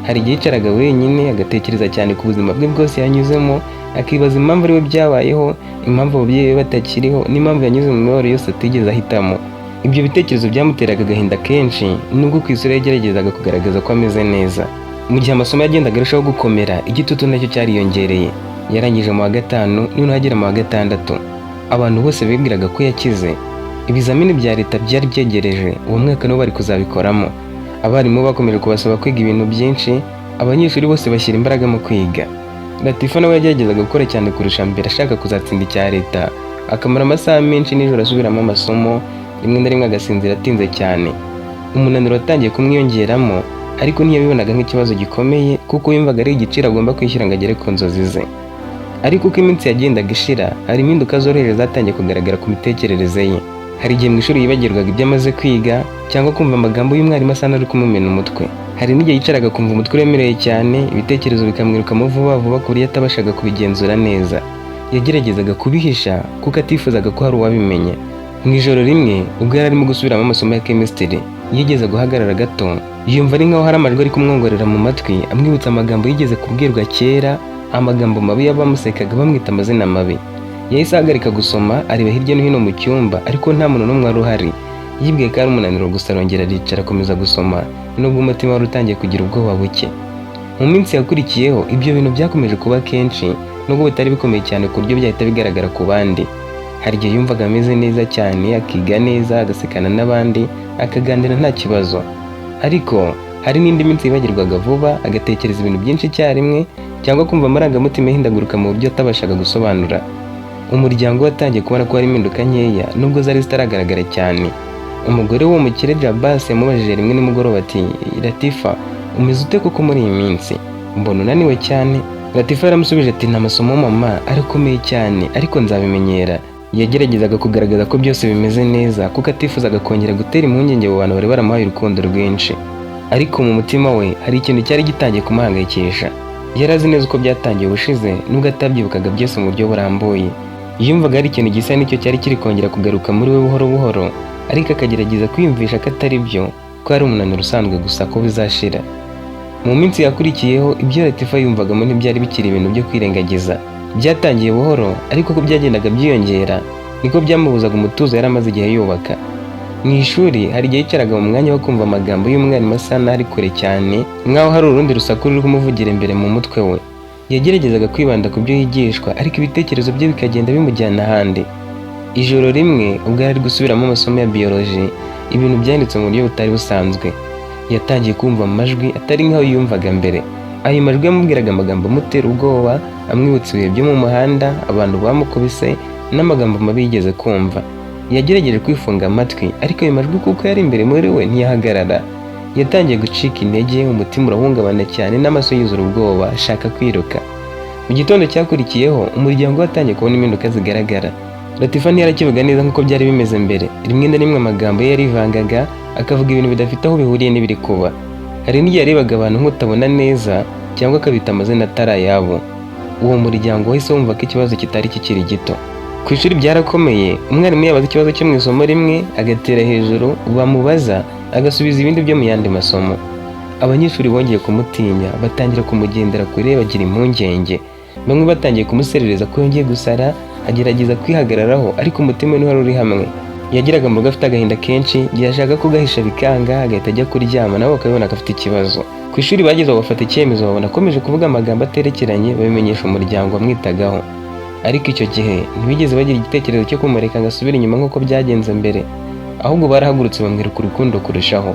Hari igihe yicaraga wenyine agatekereza cyane ku buzima bwe bwose yanyuzemo, akibaza impamvu ari we byabayeho, impamvu ababyeyi be batakiriho, n'impamvu yanyuze mu mibabaro yose atigeze ahitamo. Ibyo bitekerezo byamuteraga agahinda kenshi, nubwo ku isura yageragezaga kugaragaza ko ameze neza. Mu gihe amasomo yagendaga arushaho gukomera, igitutu nacyo cyariyongereye. Yarangije mu wa gatanu, noneho agera mu wa gatandatu. Abantu bose bibwiraga ko yakize. Ibizamini bya leta byari byegereje, uwo mwaka nabo bari kuzabikoramo. Abarimu bakomeje kubasaba kwiga ibintu byinshi, abanyeshuri bose bashyira imbaraga mu kwiga. Latifa nawe yageragezaga gukora cyane kurusha mbere, ashaka kuzatsinda icya leta, akamara amasaha menshi nijoro asubiramo amasomo, rimwe na rimwe agasinzira atinze cyane. Umunaniro watangiye kumwiyongeramo, ariko ntiyabibonaga nk'ikibazo gikomeye, kuko yumvaga ari igiciro agomba kwishyura ngo agere ku nzozi ze. Ariko uko iminsi yagendaga ishira, hari impinduka zoroheje zatangiye kugaragara ku mitekerereze ye. Hari igihe mu ishuri yibagirwaga ibyo amaze kwiga, cyangwa kumva amagambo y'umwarimu asa n'ari kumumena umutwe. Hari n'igihe yicaraga akumva umutwe uremereye cyane, ibitekerezo bikamwirukamo vuba vuba ku buryo atabashaga kubigenzura neza. Yageragezaga kubihisha kuko atifuzaga ko hari uwabimenya. Mu ijoro rimwe, ubwo yari arimo gusubiramo amasomo ya chemistry, yigeze guhagarara gato, yumva ari nkaho hari amajwi ari kumwongorera mu matwi, amwibutsa amagambo yigeze kubwirwa kera, amagambo mabi y'abamusekaga bamwita amazina mabi. Yahise ahagarika gusoma, areba hirya no hino mu cyumba, ariko nta muntu n'umwe wari uhari. Yibwiye ko ari umunaniro gusa, arongera aricara akomeza gusoma, nubwo umutima wari utangiye kugira ubwoba buke. Mu minsi yakurikiyeho, ibyo bintu byakomeje kuba kenshi, nubwo bitari bikomeye cyane ku buryo byahita bigaragara ku bandi. Hari igihe yumvaga ameze neza cyane, akiga neza, agasekana n'abandi, akaganira nta kibazo. Ariko hari n'indi minsi yibagirwaga vuba, agatekereza ibintu byinshi icyarimwe, cyangwa kumva amarangamutima ahindagurika mu buryo atabashaga gusobanura. Umuryango we watangiye kubona ko hari impinduka nkeya, nubwo zari zitaragaragara cyane. Umugore w'uwo mukire Jabasi yamubajije rimwe nimugoroba ati: "Latifa, umeze ute koko muri iyi minsi? Mbona unaniwe cyane." Latifa yaramusubije ati: "Nta masomo mama, arakomeye cyane, ariko nzabimenyera." Yageragezaga kugaragaza ko byose bimeze neza, kuko atifuzaga kongera gutera impungenge abo bantu bari baramuhaye urukundo rwinshi. Ariko mu mutima we hari ikintu cyari gitangiye kumuhangayikisha. Yari azi neza uko byatangiye ubushize, nubwo atabyibukaga byose mu buryo burambuye. Yumvaga hari ikintu gisa n'icyo cyari kiri kongera kugaruka muri we buhoro buhoro, ariko akagerageza kwiyumvisha ko atari byo, ko ari umunaniro usanzwe gusa, ko bizashira. Mu minsi yakurikiyeho, ibyo Latifa yumvagamo ntibyari bikiri ibintu byo kwirengagiza. Byatangiye buhoro, ariko uko byagendaga byiyongera niko byamubuzaga umutuzo yari amaze igihe yubaka. Mu ishuri, hari igihe yicaraga mu mwanya wo kumva amagambo y'umwarimu asa n'ari kure cyane, nk'aho hari urundi rusaku ruri kumuvugira imbere mu mutwe we. Yageragezaga kwibanda ku byo yigishwa, ariko ibitekerezo bye bikagenda bimujyana ahandi. Ijoro rimwe ubwo yari ari gusubiramo amasomo ya biyoloji, ibintu byanditse mu buryo butari busanzwe. Yatangiye kumva amajwi atari nk'ayo yumvaga mbere. Ayo majwi yamubwiraga amagambo amutera ubwoba, amwibutsa ibihe byo mu muhanda, abantu bamukubise n'amagambo mabi yigeze kumva. Yagerageje kwifunga amatwi, ariko ayo majwi kuko yari imbere muri we ntiyahagarara. Yatangiye gucika intege, umutima urahungabana cyane n'amaso yuzura ubwoba, ashaka kwiruka. Mu gitondo cyakurikiyeho, umuryango we watangiye kubona impinduka zigaragara. Latifa ntiyarakivuga neza nk'uko byari bimeze mbere. Rimwe na rimwe amagambo ye yarivangaga, akavuga ibintu bidafite aho bihuriye n'ibiri kuba. Hari n'igihe yarebaga abantu nk'utabona neza cyangwa akabita amazina atari ayabo. Uwo muryango wahise wumva ko ikibazo kitari kikiri gito. Ku ishuri byarakomeye, umwarimu yabaza ikibazo cyo mu isomo rimwe agatera hejuru, bamubaza agasubiza ibindi byo mu yandi masomo. Abanyeshuri bongeye kumutinya, batangira kumugendera kure bagira impungenge. Bamwe batangiye kumuserereza ko yongeye gusara, agerageza kwihagararaho ariko umutima we ntiwari uri hamwe. Yageraga mu rugo afite agahinda kenshi, igihe ashaka kugahisha bikanga, agahita ajya kuryama nabo bakabibona ko afite ikibazo. Ku ishuri bageze aho bafata icyemezo, babona akomeje kuvuga amagambo aterekeranye, babimenyesha umuryango wamwitagaho. Ariko icyo gihe ntibigeze bagira igitekerezo cyo kumureka ngo asubire inyuma nk'uko byagenze mbere, ahubwo barahagurutse bamwereka urukundo kurushaho.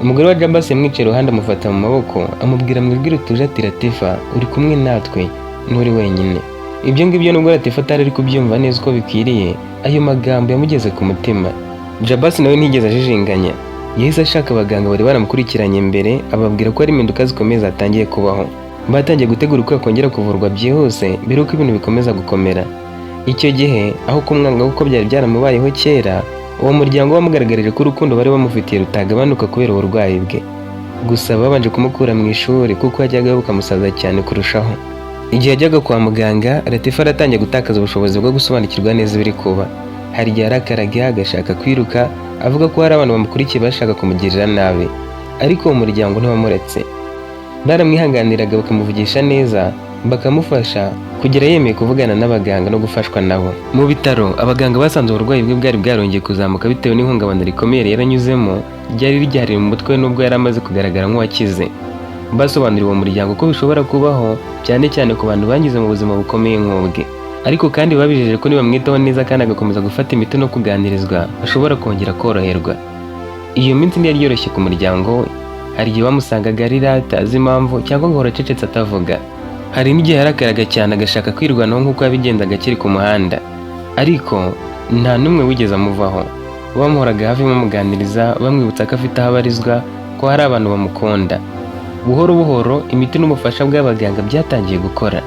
Umugore wa Jabasi yamwicaye iruhande, amufata mu maboko, amubwira mu ijwi rituje ati: "Latifa, uri kumwe natwe, nturi wenyine." Ibyo ngibyo, nubwo Latifa atari ari kubyumva neza uko bikwiriye, ayo magambo yamugeze ku mutima. Jabasi nawe ntiyigeze ajijinganya, yahise ashaka abaganga bari baramukurikiranye mbere, ababwira ko hari impinduka zikomeye zatangiye kubaho. Batangiye gutegura uko yakongera kuvurwa byihuse mbere y'uko ibintu bikomeza gukomera. Icyo gihe, aho kumwanga kuko byari byaramubayeho kera, uwo muryango wamugaragarije ko urukundo bari bamufitiye rutagabanuka kubera uburwayi bwe. Gusa babanje kumukura mu ishuri kuko yajyaga bukamusaza cyane kurushaho. Igihe yajyaga kwa muganga, Latifa aratangiye gutakaza ubushobozi bwo gusobanukirwa neza ibiri kuba. Hari igihe yarakaraga agashaka kwiruka, avuga ko hari abantu bamukurikiye bashaka kumugirira nabi, ariko uwo muryango ntiwamuretse. Baramwihanganiraga, bakamuvugisha neza, bakamufasha kugera yemeye kuvugana n'abaganga no gufashwa nabo. Mu bitaro, abaganga basanze uburwayi bwe bwari bwarongeye kuzamuka bitewe n'ihungabana rikomeye yari yaranyuzemo ryari ryahariwe mu mutwe, nubwo yari amaze kugaragara nk'uwakize. Basobanuriye uwo muryango ko bishobora kubaho, cyane cyane ku bantu banyuze mu buzima bukomeye nk'ubwe, ariko kandi babijeje ko nibamwitaho neza kandi agakomeza gufata imiti no kuganirizwa, ashobora kongera koroherwa. Iyo minsi ntiyari yoroshye ku muryango we. Hari igihe bamusangaga arira atazi impamvu, cyangwa agahora acecetse atavuga. Hari n'igihe yarakaraga cyane agashaka kwirwanaho nk'uko yabigenzaga akiri ku muhanda, ariko nta n'umwe wigeze amuvaho. Bamuhoraga hafi, bamuganiriza, bamwibutsa ko afite aho abarizwa, ko hari abantu bamukunda. Buhoro buhoro imiti n'ubufasha bw'abaganga byatangiye gukora.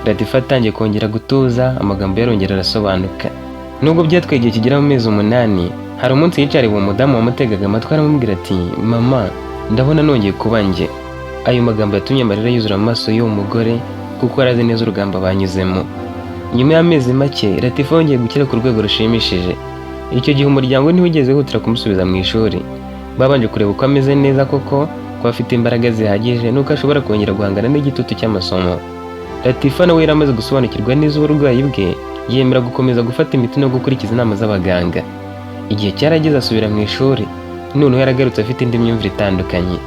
Latifa atangiye kongera gutuza, amagambo yarongera arasobanuka, nubwo byatwaye igihe kigera mu mezi 8. Hari umunsi yicariye uwo mudamu wamutegaga amatwi, aramubwira ati: "Mama, ndabona nongeye kuba njye." Ayo magambo yatumye amarira yuzura mu maso y'uwo mugore, kuko yari azi neza urugamba banyuzemo. Nyuma y'amezi make, Latifa yongeye gukira ku rwego rushimishije. Icyo gihe umuryango ntiwigeze wihutira kumusubiza mu ishuri. Babanje kureba uko ameze neza koko, ko afite imbaraga zihagije n'uko ashobora kongera guhangana n'igitutu cy'amasomo. Latifa nawe yari amaze gusobanukirwa neza uburwayi bwe, yemera gukomeza gufata imiti no gukurikiza inama z'abaganga. Igihe cyarageze asubira mu ishuri. Noneho yaragarutse afite indi myumvire itandukanye.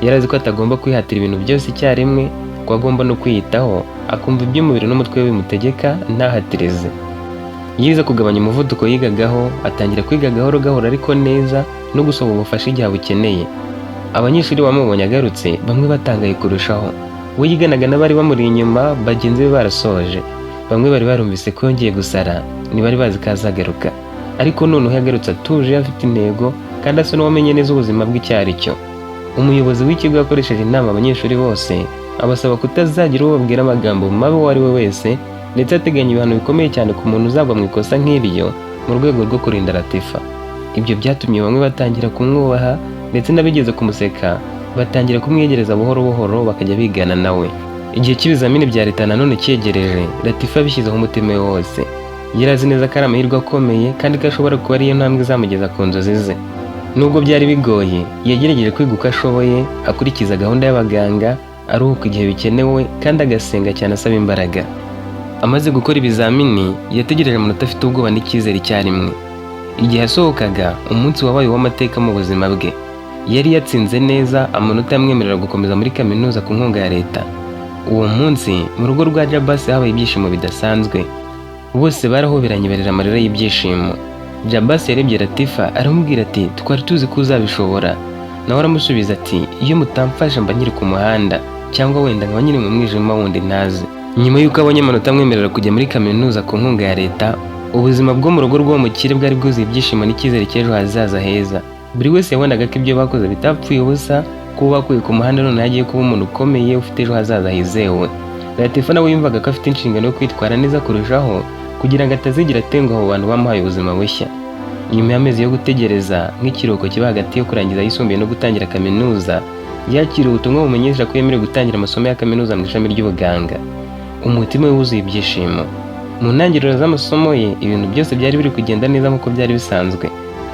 Yari azi ko atagomba kwihatira ibintu byose icyarimwe, ko agomba no kwiyitaho, akumva iby'umubiri n'umutwe we bimutegeka, ntahatirize. Yize kugabanya umuvuduko yigagaho, atangira kwiga gahoro gahoro ariko neza, no gusaba ubufasha igihe abukeneye. Abanyeshuri bamubonye agarutse, bamwe batangaye kurushaho. We yiganaga n'abari bamuri inyuma, bagenzi be barasoje. Bamwe bari barumvise ko yongeye gusara, ntibari bazi ko azagaruka, ariko noneho yagarutse atuje, afite intego kandi asa n'uwamenye neza ubuzima bwe icyo ari cyo. Umuyobozi w'ikigo yakoresheje inama abanyeshuri bose, abasaba kutazagira uwo babwira amagambo mabi uwo ari we wese, ndetse ateganya ibihano bikomeye cyane ku muntu uzagwa mu ikosa nk'iryo, mu rwego rwo kurinda Latifa. Ibyo byatumye bamwe batangira kumwubaha, ndetse n'abigeze kumuseka batangira kumwiyegereza buhoro buhoro, bakajya bigana nawe. Igihe cy'ibizamini bya leta nanone cyegereje, Latifa abishyizeho umutima we wose. Yari azi neza ko ari amahirwe akomeye kandi ko ashobora kuba ariyo ntambwe izamugeza ku nzozi ze. Nubwo byari bigoye, yagerageje kwiga uko ashoboye, akurikiza gahunda y'abaganga, aruhuka igihe bikenewe kandi agasenga cyane asaba imbaraga. Amaze gukora ibizamini, yategereje amanota afite ubwoba n'icyizere icyarimwe. Igihe yasohokaga, umunsi wabaye uw'amateka mu buzima bwe. Yari yatsinze neza amanota yamwemerera gukomeza muri kaminuza ku nkunga ya leta. Uwo munsi mu rugo rwa Jabasi habaye ibyishimo bidasanzwe. Bose barahoberanye, barira amarira y'ibyishimo. Jabasi yarebye Latifa aramubwira ati: "Twari tuzi ko uzabishobora." Nawe aramusubiza ati: "Iyo mutamfasha mba nkiri ku muhanda, cyangwa wenda nkaba nkiri mu mwijima wundi ntazi." Nyuma y'uko abonye amanota amwemerera kujya muri kaminuza ku nkunga ya leta, ubuzima bwo mu rugo rw'uwo mukire bwari bwuzuye ibyishimo n'icyizere cy'ejo hazaza heza. Buri wese yabonaga ko ibyo bakoze bitapfuye ubusa, kuba bakuye ku muhanda none agiye kuba umuntu ukomeye ufite ejo hazaza hizewe. Latifa nawe yumvaga ko afite inshingano yo kwitwara neza kurushaho kugira ngo atazigira atenguha abo bantu bamuhaye ubuzima bushya. Nyuma y'amezi yo gutegereza, nk'ikiruhuko kiba hagati yo kurangiza ayisumbuye no gutangira kaminuza, yakiriye ubutumwa bumenyesha ko yemerewe gutangira amasomo ya kaminuza mu ishami ry'ubuganga. Umutima we wuzuye ibyishimo. Mu ntangiriro z'amasomo ye, ibintu byose byari biri kugenda neza nk'uko byari bisanzwe,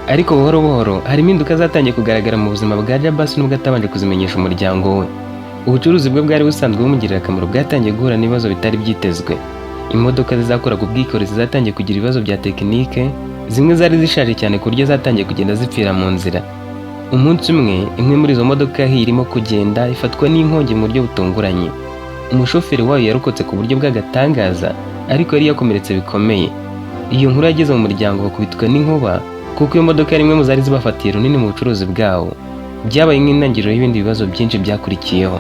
ariko buhoro buhoro hari impinduka zatangiye kugaragara mu buzima bwa Jabasi nubwo atabanje kuzimenyesha umuryango we. Ubucuruzi bwe bwari busanzwe bumugirira akamaro bwatangiye guhura n'ibibazo bitari byitezwe. Imodoka zizakoraga ubwikorezi zatangiye kugira ibibazo bya tekinike, zimwe zari zishaje cyane ku buryo zatangiye kugenda zipfira mu nzira. Umunsi umwe, imwe muri izo modoka yahiye irimo kugenda, ifatwa n'inkongi mu buryo butunguranye. Umushoferi wayo yarokotse ku buryo bw'agatangaza, ariko yari yakomeretse bikomeye. Iyo nkuru yageze mu muryango bakubitwa n'inkuba, kuko iyo modoka yari imwe mu zari zibafatiye runini mu bucuruzi bwabo. Byabaye nk'intangiriro y'ibindi bibazo byinshi byakurikiyeho.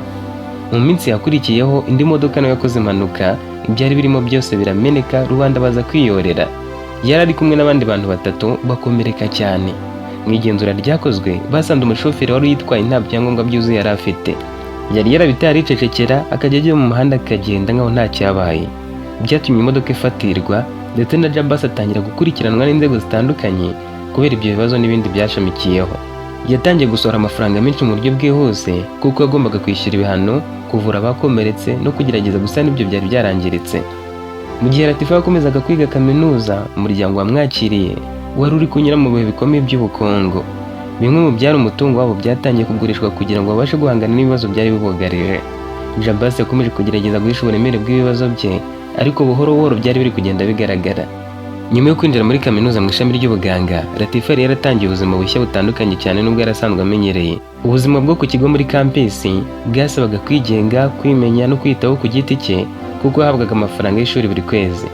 Mu minsi yakurikiyeho, indi modoka nayo yakoze impanuka, ibyari birimo byose birameneka, rubanda baza kwiyorera. Yari ari kumwe n'abandi bantu batatu bakomereka cyane. Mu igenzura ryakozwe, basanze umushoferi wari uyitwaye nta byangombwa byuzuye yari afite. Yari yarabitaye aricecekera, akajya ajya mu muhanda akagenda nkaho nta cyabaye. Byatumye imodoka ifatirwa, ndetse na Jabasi atangira gukurikiranwa n'inzego zitandukanye kubera ibyo bibazo n'ibindi byashamikiyeho. Yatangiye gusohora amafaranga menshi mu buryo bwihuse, kuko yagombaga kwishyura ibihano, kuvura abakomeretse no kugerageza gusana ibyo byari byarangiritse. Mu gihe Latifa yakomezaga kwiga kaminuza, umuryango wamwakiriye wari uri kunyura mu bihe bikomeye by'ubukungu. Bimwe mu byari umutungo wabo byatangiye kugurishwa kugira ngo babashe guhangana n'ibibazo byari bibugarije. Jabasi yakomeje kugerageza guhisha uburemere bw'ibibazo bye, ariko buhoro buhoro byari biri kugenda bigaragara. Nyuma yo kwinjira muri kaminuza mu ishami ry'ubuganga, Latifa yari yaratangiye ubuzima bushya butandukanye cyane n'ubwo yari asanzwe amenyereye. Ubuzima bwo ku kigo muri campus bwasabaga kwigenga, kwimenya no kwitaho ku giti cye, kuko yahabwaga amafaranga y'ishuri buri kwezi.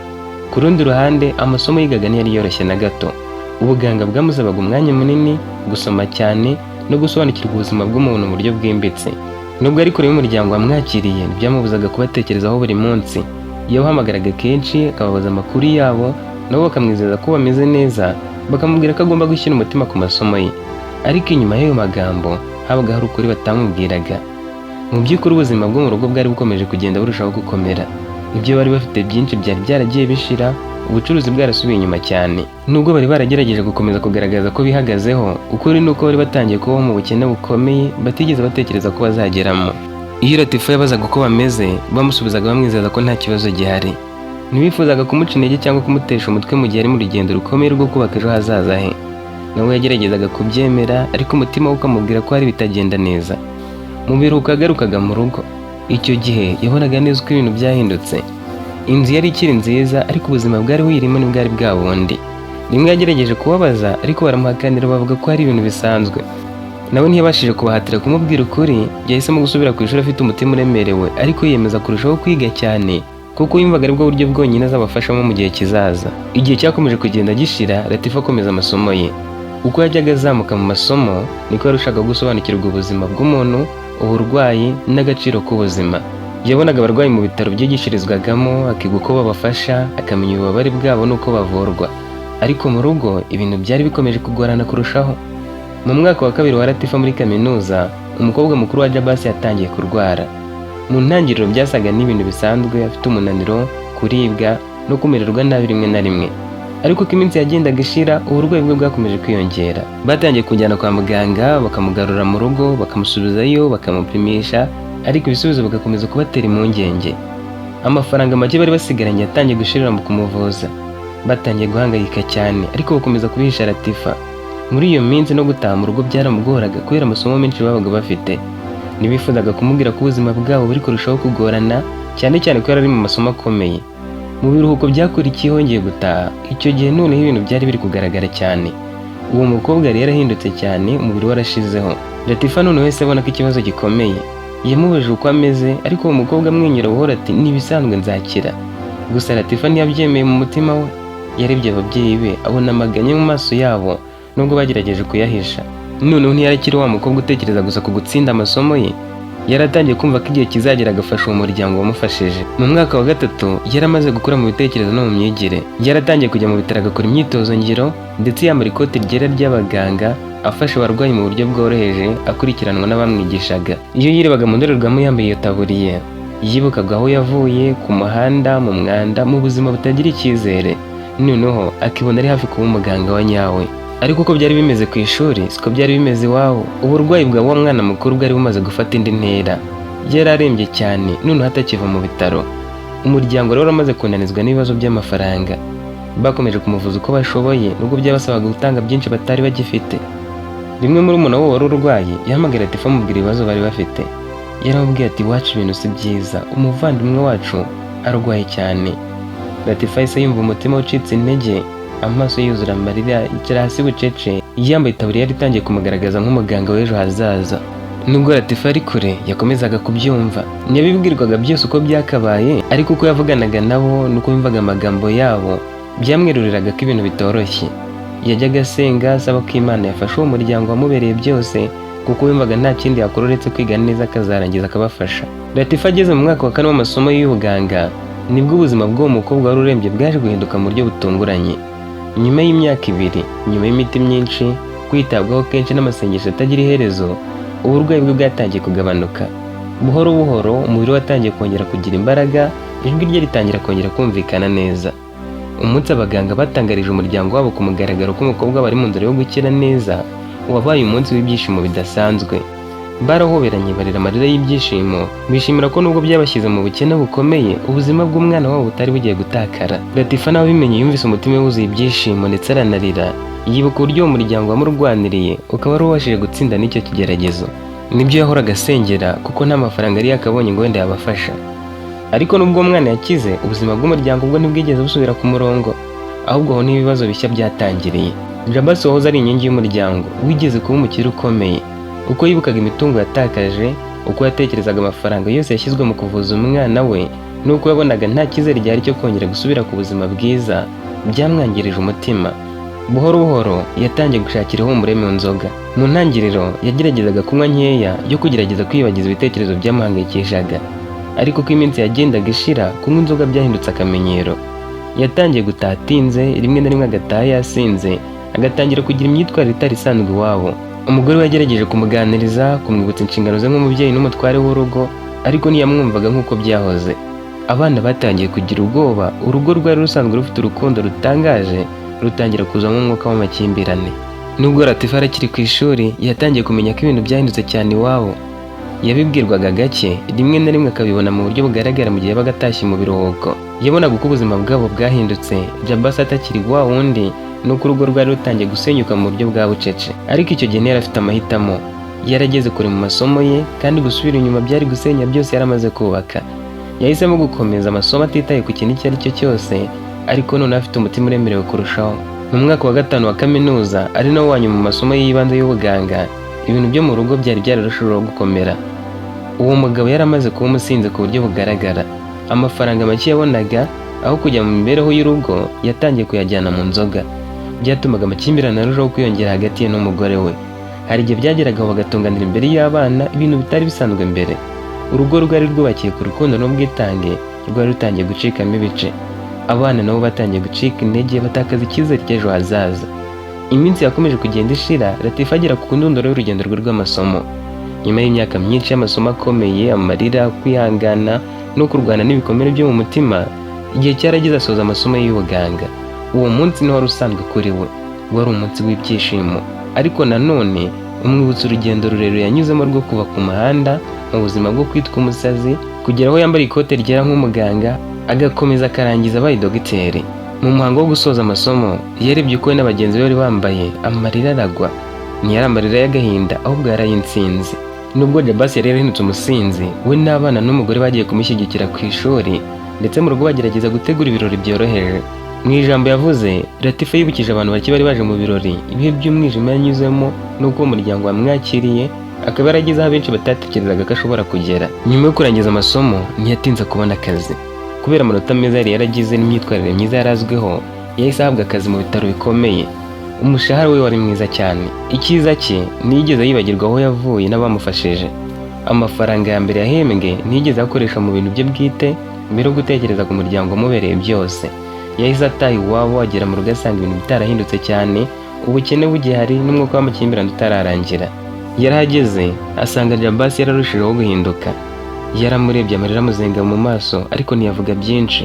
Ku rundi ruhande, amasomo yigaga ntiyari yoroshye na gato. Ubuganga bwamusabaga umwanya munini, gusoma cyane no gusobanukirwa ubuzima bw'umuntu mu buryo bwimbitse. Nubwo ari kure y'umuryango wamwakiriye, ntibyamubuzaga kubatekerezaho buri munsi. Yabahamagaraga kenshi akababaza amakuru yabo, nabo bakamwizeza ko bameze neza, bakamubwira ko agomba gushyira umutima ku masomo ye. Ariko inyuma y'ayo magambo habaga hari ukuri batamubwiraga. Mu by'ukuri, ubuzima bwo mu rugo bwari bukomeje kugenda burushaho gukomera. Ibyo bari bafite byinshi byari byaragiye bishira, ubucuruzi bwarasubiye inyuma cyane. Nubwo bari baragerageje gukomeza kugaragaza ko bihagazeho, ukuri ni uko bari batangiye kubaho mu bukene bukomeye batigeze batekereza ko bazageramo. Iyo Latifa yabazaga uko bameze, bamusubizaga bamwizeza ko nta kibazo gihari. Ntibifuzaga kumuca intege cyangwa kumutesha umutwe mu gihe ari mu rugendo rukomeye rwo kubaka ejo hazaza he. Nawe yageragezaga kubyemera, ariko umutima we ukamubwira ko hari ibitagenda neza. Mu biruhuko yagarukaga mu rugo. Icyo gihe yabonaga neza uko ibintu byahindutse. Inzu yari ikiri nziza, ariko ubuzima bwari buyirimo ntibwari bwa bundi. Rimwe yagerageje kubabaza, ariko baramuhakanira, bavuga ko hari ibintu bisanzwe. Nawe ntiyabashije kubahatira kumubwira ukuri. Yahisemo gusubira ku ishuri afite umutima uremerewe, ariko yiyemeza kurushaho kwiga cyane, kuko yumvaga aribwo buryo bwonyine azabafashamo mu gihe kizaza. Igihe cyakomeje kugenda gishira, Latifa akomeza amasomo ye. Uko yajyaga azamuka mu masomo, niko yarushaga gusobanukirwa ubuzima bw'umuntu, uburwayi n'agaciro k'ubuzima. Yabonaga abarwayi mu bitaro byigishirizwagamo, akiga uko babafasha, akamenya ububabare bwabo n'uko bavurwa. Ariko mu rugo ibintu byari bikomeje kugorana kurushaho. Mu mwaka wa kabiri wa Latifa muri kaminuza, umukobwa mukuru wa Jabasi yatangiye kurwara. Mu ntangiriro byasaga n'ibintu bisanzwe, afite umunaniro, kuribwa no kumererwa nabi rimwe na rimwe. Ariko uko iminsi yagendaga ishira, uburwayi bwe bwakomeje kwiyongera. Batangiye kujyana kwa muganga, bakamugarura mu rugo, bakamusubizayo, bakamupimisha, ariko ibisubizo bigakomeza kubatera impungenge. Amafaranga make bari basigaranye yatangiye gushirira mu kumuvuza. Batangiye guhangayika cyane, ariko bakomeza kubihisha Latifa. Muri iyo minsi no gutaha mu rugo byaramugoraga kubera amasomo menshi babaga bafite. Ntibifuzaga kumubwira ko ubuzima bwabo buri kurushaho kugorana, cyane cyane ko yari ari mu masomo akomeye. Mu biruhuko byakurikiyeho yongeye gutaha. Icyo gihe noneho ibintu byari biri kugaragara cyane. Uwo mukobwa yari yarahindutse cyane, umubiri warashizeho. Latifa noneho yahise abona ko ikibazo gikomeye. Yamubajije uko ameze, ariko uwo mukobwa amwenyura buhoro ati: "Ni ibisanzwe, nzakira." Gusa Latifa ntiyabyemeye mu mutima we. Yarebye ababyeyi be, abona amaganya mu maso yabo nubwo bagerageje kuyahisha. Noneho ntiyari akiri wa mukobwa utekereza gusa ku gutsinda amasomo ye. Yaratangiye kumva ko igihe kizagera agafasha uwo muryango wamufashije. Mu mwaka wa gatatu yari amaze gukura mu bitekerezo no mu myigire. Yaratangiye kujya mu bitaro agakora imyitozo ngiro, ndetse yambara ikoti ryera ry'abaganga, afasha abarwayi mu buryo bworoheje, akurikiranwa n'abamwigishaga. Iyo yirebaga mu ndorerwamo yambaye iyo taburiye, yibukaga aho yavuye, ku muhanda, mu mwanda, mu buzima butagira icyizere, noneho akibona ari hafi kuba umuganga wa nyawe. Ariko uko byari bimeze ku ishuri siko byari bimeze iwabo. Uburwayi bwa wa mwana mukuru bwari bumaze gufata indi ntera. Yari arembye cyane, noneho atakiva mu bitaro. Umuryango rero uramaze kunanizwa n'ibibazo by'amafaranga. Bakomeje kumuvuza uko bashoboye, nubwo byabasabaga gutanga byinshi batari bagifite. Rimwe muri wabo wari urwaye yahamagara Latifa, amubwira ibibazo bari bafite. Yaramubwiye ati: "Iwacu ibintu si byiza, umuvandimwe wacu arwaye cyane." Latifa yahise yumva umutima ucitse intege, amaso yuzura amarira, yicara hasi bucece, yambaye itaburiya yari itangiye kumugaragaza nk'umuganga w'ejo hazaza. Nubwo Latifa ari kure, yakomezaga kubyumva. Ntiyabibwirwaga byose uko byakabaye, ariko uko yavuganaga nabo nuko yumvaga amagambo yabo byamweruriraga ko ibintu bitoroshye. Yajyaga asenga asaba ko Imana yafasha uwo muryango wamubereye byose, kuko yumvaga nta kindi yakora uretse kwiga neza akazarangiza akabafasha. Latifa ageze mu mwaka wa kane w'amasomo y'ubuganga, nibwo ubuzima bw'uwo mukobwa wari urembye bwaje guhinduka mu buryo butunguranye. Nyuma y'imyaka 2, nyuma y'imiti myinshi, kwitabwaho kenshi n'amasengesho atagira iherezo, uburwayi bwe bwatangiye kugabanuka. Buhoro buhoro umubiri we watangiye kongera kugira imbaraga, ijwi rye ritangira kongera kumvikana neza. Umunsi abaganga batangarije umuryango wabo ku mugaragaro ko umukobwa bari mu nzira yo gukira neza, wabaye umunsi w'ibyishimo bidasanzwe. Barahoberanye, barira amarira y'ibyishimo, bishimira ko nubwo byabashyize mu bukene bukomeye, ubuzima bw'umwana wabo butari bugiye gutakara. Latifa nawe abimenye yumvise umutima we wuzuye ibyishimo, ndetse aranarira, yibuka uburyo uwo muryango wamurwaniriye ukaba wari ubashije gutsinda n'icyo kigeragezo. Nibyo yahoraga asengera, kuko nta mafaranga yari yakabonye ngo wenda yabafasha. Ariko nubwo uwo mwana yakize, ubuzima bw'umuryango bwo ntibwigeze busubira ku murongo, ahubwo aho niho ibibazo bishya byatangiriye. Jabasi wahoze ari inkingi y'umuryango, wigeze kuba umukire ukomeye, uko yibukaga imitungo yatakaje, uko yatekerezaga amafaranga yose yashyizwe mu kuvuza umwana we, n'uko yabonaga nta cyizere gihari cyo kongera gusubira ku buzima bwiza, byamwangirije umutima. Buhoro buhoro yatangiye gushakira ihumure mu nzoga. Mu ntangiriro yageragezaga kunywa nkeya yo kugerageza kwibagiza ibitekerezo byamuhangayikishaga, ariko uko iminsi yagendaga ishira, kunywa inzoga byahindutse akamenyero. Yatangiye gutaha atinze, rimwe na rimwe agataha yasinze, agatangira kugira imyitwarire itari isanzwe iwabo. Umugore we yagerageje kumuganiriza, kumwibutsa inshingano ze nk'umubyeyi n'umutware w'urugo, ariko ntiyamwumvaga nk'uko byahoze. Abana batangiye kugira ubwoba. Urugo rwari rusanzwe rufite urukundo rutangaje rutangira kuzamo umwuka w'amakimbirane. Nubwo Latifa akiri ku ishuri, yatangiye kumenya ko ibintu byahindutse cyane iwabo. Yabibwirwaga gake, rimwe na rimwe akabibona mu buryo bugaragara mu gihe yabaga atashye mu biruhuko. Yabonaga uko ubuzima bwabo bwahindutse, Jabasi atakiri wa wundi, nuko urugo rwari rutangiye gusenyuka mu buryo bwa bucece. Ariko icyo gihe ntiyari afite amahitamo. Yarageze kure mu masomo ye, kandi gusubira inyuma byari gusenya byose yari amaze kubaka. Yahisemo gukomeza amasomo atitaye ku kintu icyo ari cyo cyose, ariko noneho afite umutima uremerewe kurushaho. Mu mwaka wa gatanu wa kaminuza, ari nawo wa nyuma mu masomo y'ibanze y'ubuganga, ibintu byo mu rugo byari byararushijeho gukomera. Uwo mugabo yari amaze kuba umusinzi ku buryo bugaragara. Amafaranga make yabonaga, aho kujya mu mibereho y'urugo, yatangiye kuyajyana mu nzoga. Byatumaga amakimbirane arushaho kwiyongera hagati ye n'umugore we. Hari igihe byageragaho bagatunganira imbere y'abana, ibintu bitari bisanzwe mbere. Urugo rwari rwubakiye ku rukundo n'ubwitange rwari rutangiye gucikamo ibice. Abana nabo batangiye gucika intege, batakaza icyizere cy'ejo hazaza. Iminsi yakomeje kugenda ishira, Latifa agera ku ndunduro y'urugendo rwe rw'amasomo. Nyuma y'imyaka myinshi y'amasomo akomeye, amarira, kwihangana no kurwana n'ibikomere byo mu mutima, igihe cyarageze asoza amasomo y'ubuganga. Uwo munsi ntiwari usanzwe kuri we, wari umunsi w'ibyishimo, ariko nanone umwibutsa urugendo rurerure yanyuzemo rwo kuva ku muhanda, mu buzima bwo kwitwa umusazi, kugera aho yambara ikote ryera nk'umuganga, agakomeza akarangiza abaye dogiteri. Mu muhango wo gusoza amasomo, yarebye uko we na bagenzi be bari bambaye, amarira aragwa. Ntiyari amarira y'agahinda, ahubwo yari ay'intsinzi. Nubwo Jabasi yari yarahindutse umusinzi, we n'abana n'umugore bagiye kumushyigikira ku ishuri, ndetse mu rugo bagerageza gutegura ibirori byoroheje. Mu ijambo yavuze, Latifa yibukije abantu bake bari baje mu birori ibihe by'umwijima yanyuzemo n'uko uwo muryango wamwakiriye, akaba yarageze aho abenshi batatekerezaga ko ashobora kugera. Nyuma yo kurangiza amasomo, ntiyatinze kubona akazi. Kubera amanota meza yari yaragize n'imyitwarire myiza yari azwiho, yahise ahabwa akazi mu bitaro bikomeye. Umushahara we wari mwiza cyane. Icyiza cye, ntiyigeze yibagirwa aho yavuye n'abamufashije. Amafaranga ya mbere yahembwe ntiyigeze akoresha mu bintu bye bwite, mbere yo gutekereza ku muryango umubereye byose. Yahise ataha iwabo, agera mu rugo asanga ibintu bitarahindutse cyane, ubukene bugihari n'umwuka w'amakimbirane utararangira. Yarahageze asanga Jabasi yararushijeho guhinduka. Yaramurebye amarira amuzenga mu maso, ariko ntiyavuga byinshi.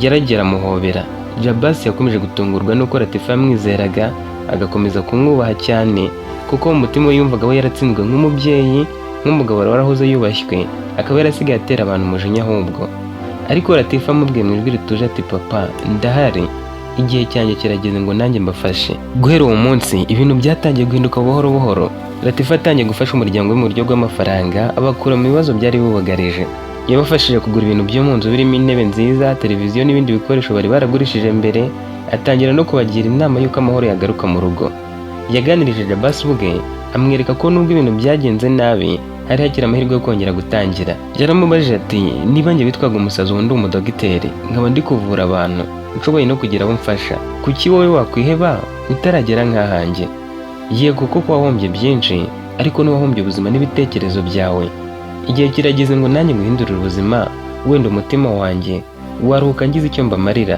Yaragera amuhobera. Jabasi yakomeje gutungurwa n'uko Latifa yamwizeraga, agakomeza kumwubaha cyane, kuko mu mutima we yumvaga we yaratsinzwe nk'umubyeyi, nk'umugabo wari warahoze yubashywe, akaba yarasigaye atera abantu umujinya ahubwo. Ariko Latifa amubwiye mu ijwi rituje ati: "Papa, ndahari, igihe cyanjye kirageze ngo nanjye mbafashe." Guhera uwo munsi ibintu byatangiye guhinduka buhoro buhoro. Latifa atangiye gufasha umuryango we mu buryo bw'amafaranga, abakura mu bibazo byari bubugarije. Yabafashije kugura ibintu byo mu nzu birimo intebe nziza, televiziyo n'ibindi bikoresho bari baragurishije mbere, atangira no kubagira inama y'uko amahoro yagaruka mu rugo. Yaganirije Jabasi ubwe, amwereka ko nubwo ibintu byagenze nabi, hari hakiri amahirwe yo kongera gutangira. Yaramubajije ati: "Niba njye witwaga umusazi ubu ndi umudogiteri, nkaba ndi kuvura abantu, nshoboye no kugira abo mfasha, kuki wowe wakwiheba utaragera nk'ahanjye? Yego koko wahombye byinshi, ariko ntiwahombye ubuzima n'ibitekerezo byawe. Igihe kirageze ngo nanjye nguhindurire ubuzima, wenda umutima wanjye waruhuka ngize icyo mbamarira."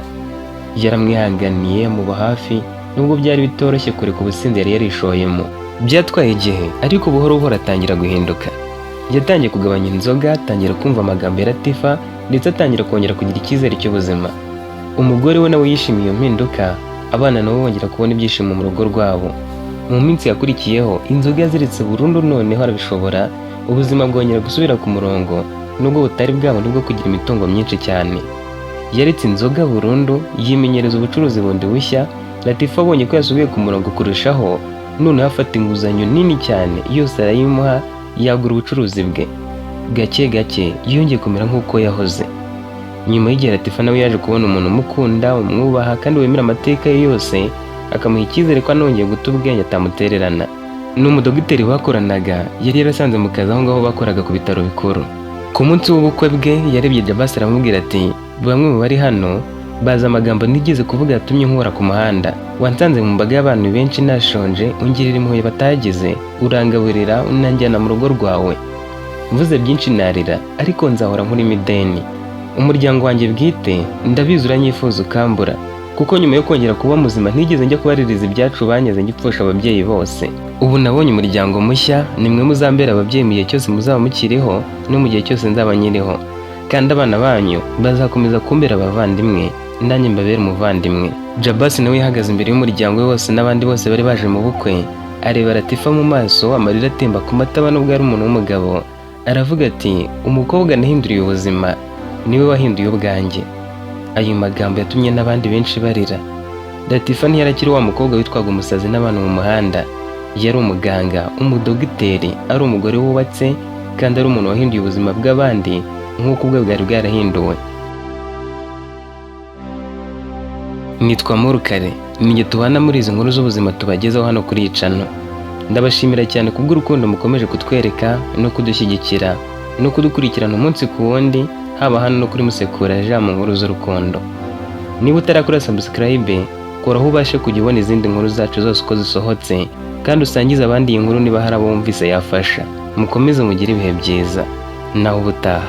Yaramwihanganiye, amuba hafi, nubwo byari bitoroshye kureka ubusinzi yari yarishoyemo. Byatwaye igihe, ariko buhoro buhoro atangira guhinduka. Yatangiye kugabanya inzoga, atangira kumva amagambo ya Latifa, ndetse atangira kongera kugira icyizere cy'ubuzima. Umugore we nawe yishimiye iyo mpinduka, abana nabo bongera kubona ibyishimo mu rugo rwabo. Mu minsi yakurikiyeho inzoga yaziritse burundu, noneho arabishobora, ubuzima bwongera gusubira ku murongo, nubwo butari bwabona bwo kugira imitungo myinshi cyane. Yaretse inzoga burundu, yimenyereza ubucuruzi bundi bushya. Latifa abonye ko yasubiye ku murongo kurushaho, noneho afata inguzanyo nini cyane yose arayimuha, yagura ubucuruzi bwe. Gake gake yongeye kumera nk'uko yahoze. Nyuma y'igihe Latifa nawe yaje kubona umuntu umukunda, umwubaha kandi wemera amateka ye yose, akamuha icyizere ko anongeye guta ubwenge atamutererana. Ni umudogiteri bakoranaga, yari yarasanze mu kazi aho ngaho bakoraga ku bitaro bikuru. Ku munsi w'ubukwe bwe yarebye Jabasi aramubwira ati: "Bamwe mu bari hano bazi amagambo nigeze kuvuga yatumye nkura ku muhanda. Wansanze mu mbaga y'abantu benshi nashonje, ungirira impuhwe batagize, urangaburira, unanjyana mu rugo rwawe. Mvuze byinshi narira, ariko nzahora nkurimo ideni. Umuryango wanjye bwite ndabizi uranyifuza ukambura, kuko nyuma yo kongera kuba muzima ntigeze njya kubaririza ibyacu banyaze ngipfusha ababyeyi bose. Ubu nabonye umuryango mushya, nimwe muzambera ababyeyi mu gihe cyose muzaba mukiriho no mu gihe cyose nzaba nkiriho, kandi abana banyu bazakomeza kumbera abavandimwe, nanjye mbabere umuvandimwe." Jabasi nawe yahagaze imbere y'umuryango we wose n'abandi bose bari baje mu bukwe, areba Latifa mu maso, amarira atemba ku matama nubwo ari umuntu w'umugabo, aravuga ati: "Umukobwa nahinduriye ubuzima niwe wahinduye ubwanjye." Ayo magambo yatumye n'abandi benshi barira. Latifa ntiyarakiri wa mukobwa witwaga umusazi n'abantu mu muhanda. Yari umuganga, umudogiteri, ari umugore wubatse, kandi ari umuntu wahinduye ubuzima bw'abandi nk'uko ubwe bwari bwarahinduwe. Nitwa Murukare, ninjye tubana muri izi nkuru z'ubuzima tubagezaho hano kuri iyi channel. Ndabashimira cyane kubw'urukundo mukomeje kutwereka no kudushyigikira no kudukurikirana umunsi ku wundi, haba hano no kuri Musekura Jean mu nkuru z'urukundo. Niba utarakora subscribe, koraho ubashe kujya ubona izindi nkuru zacu zose uko zisohotse, kandi usangize abandi iyi nkuru niba hari abo wumvise yafasha. Mukomeze mugire ibihe byiza. Nawe ubutaha.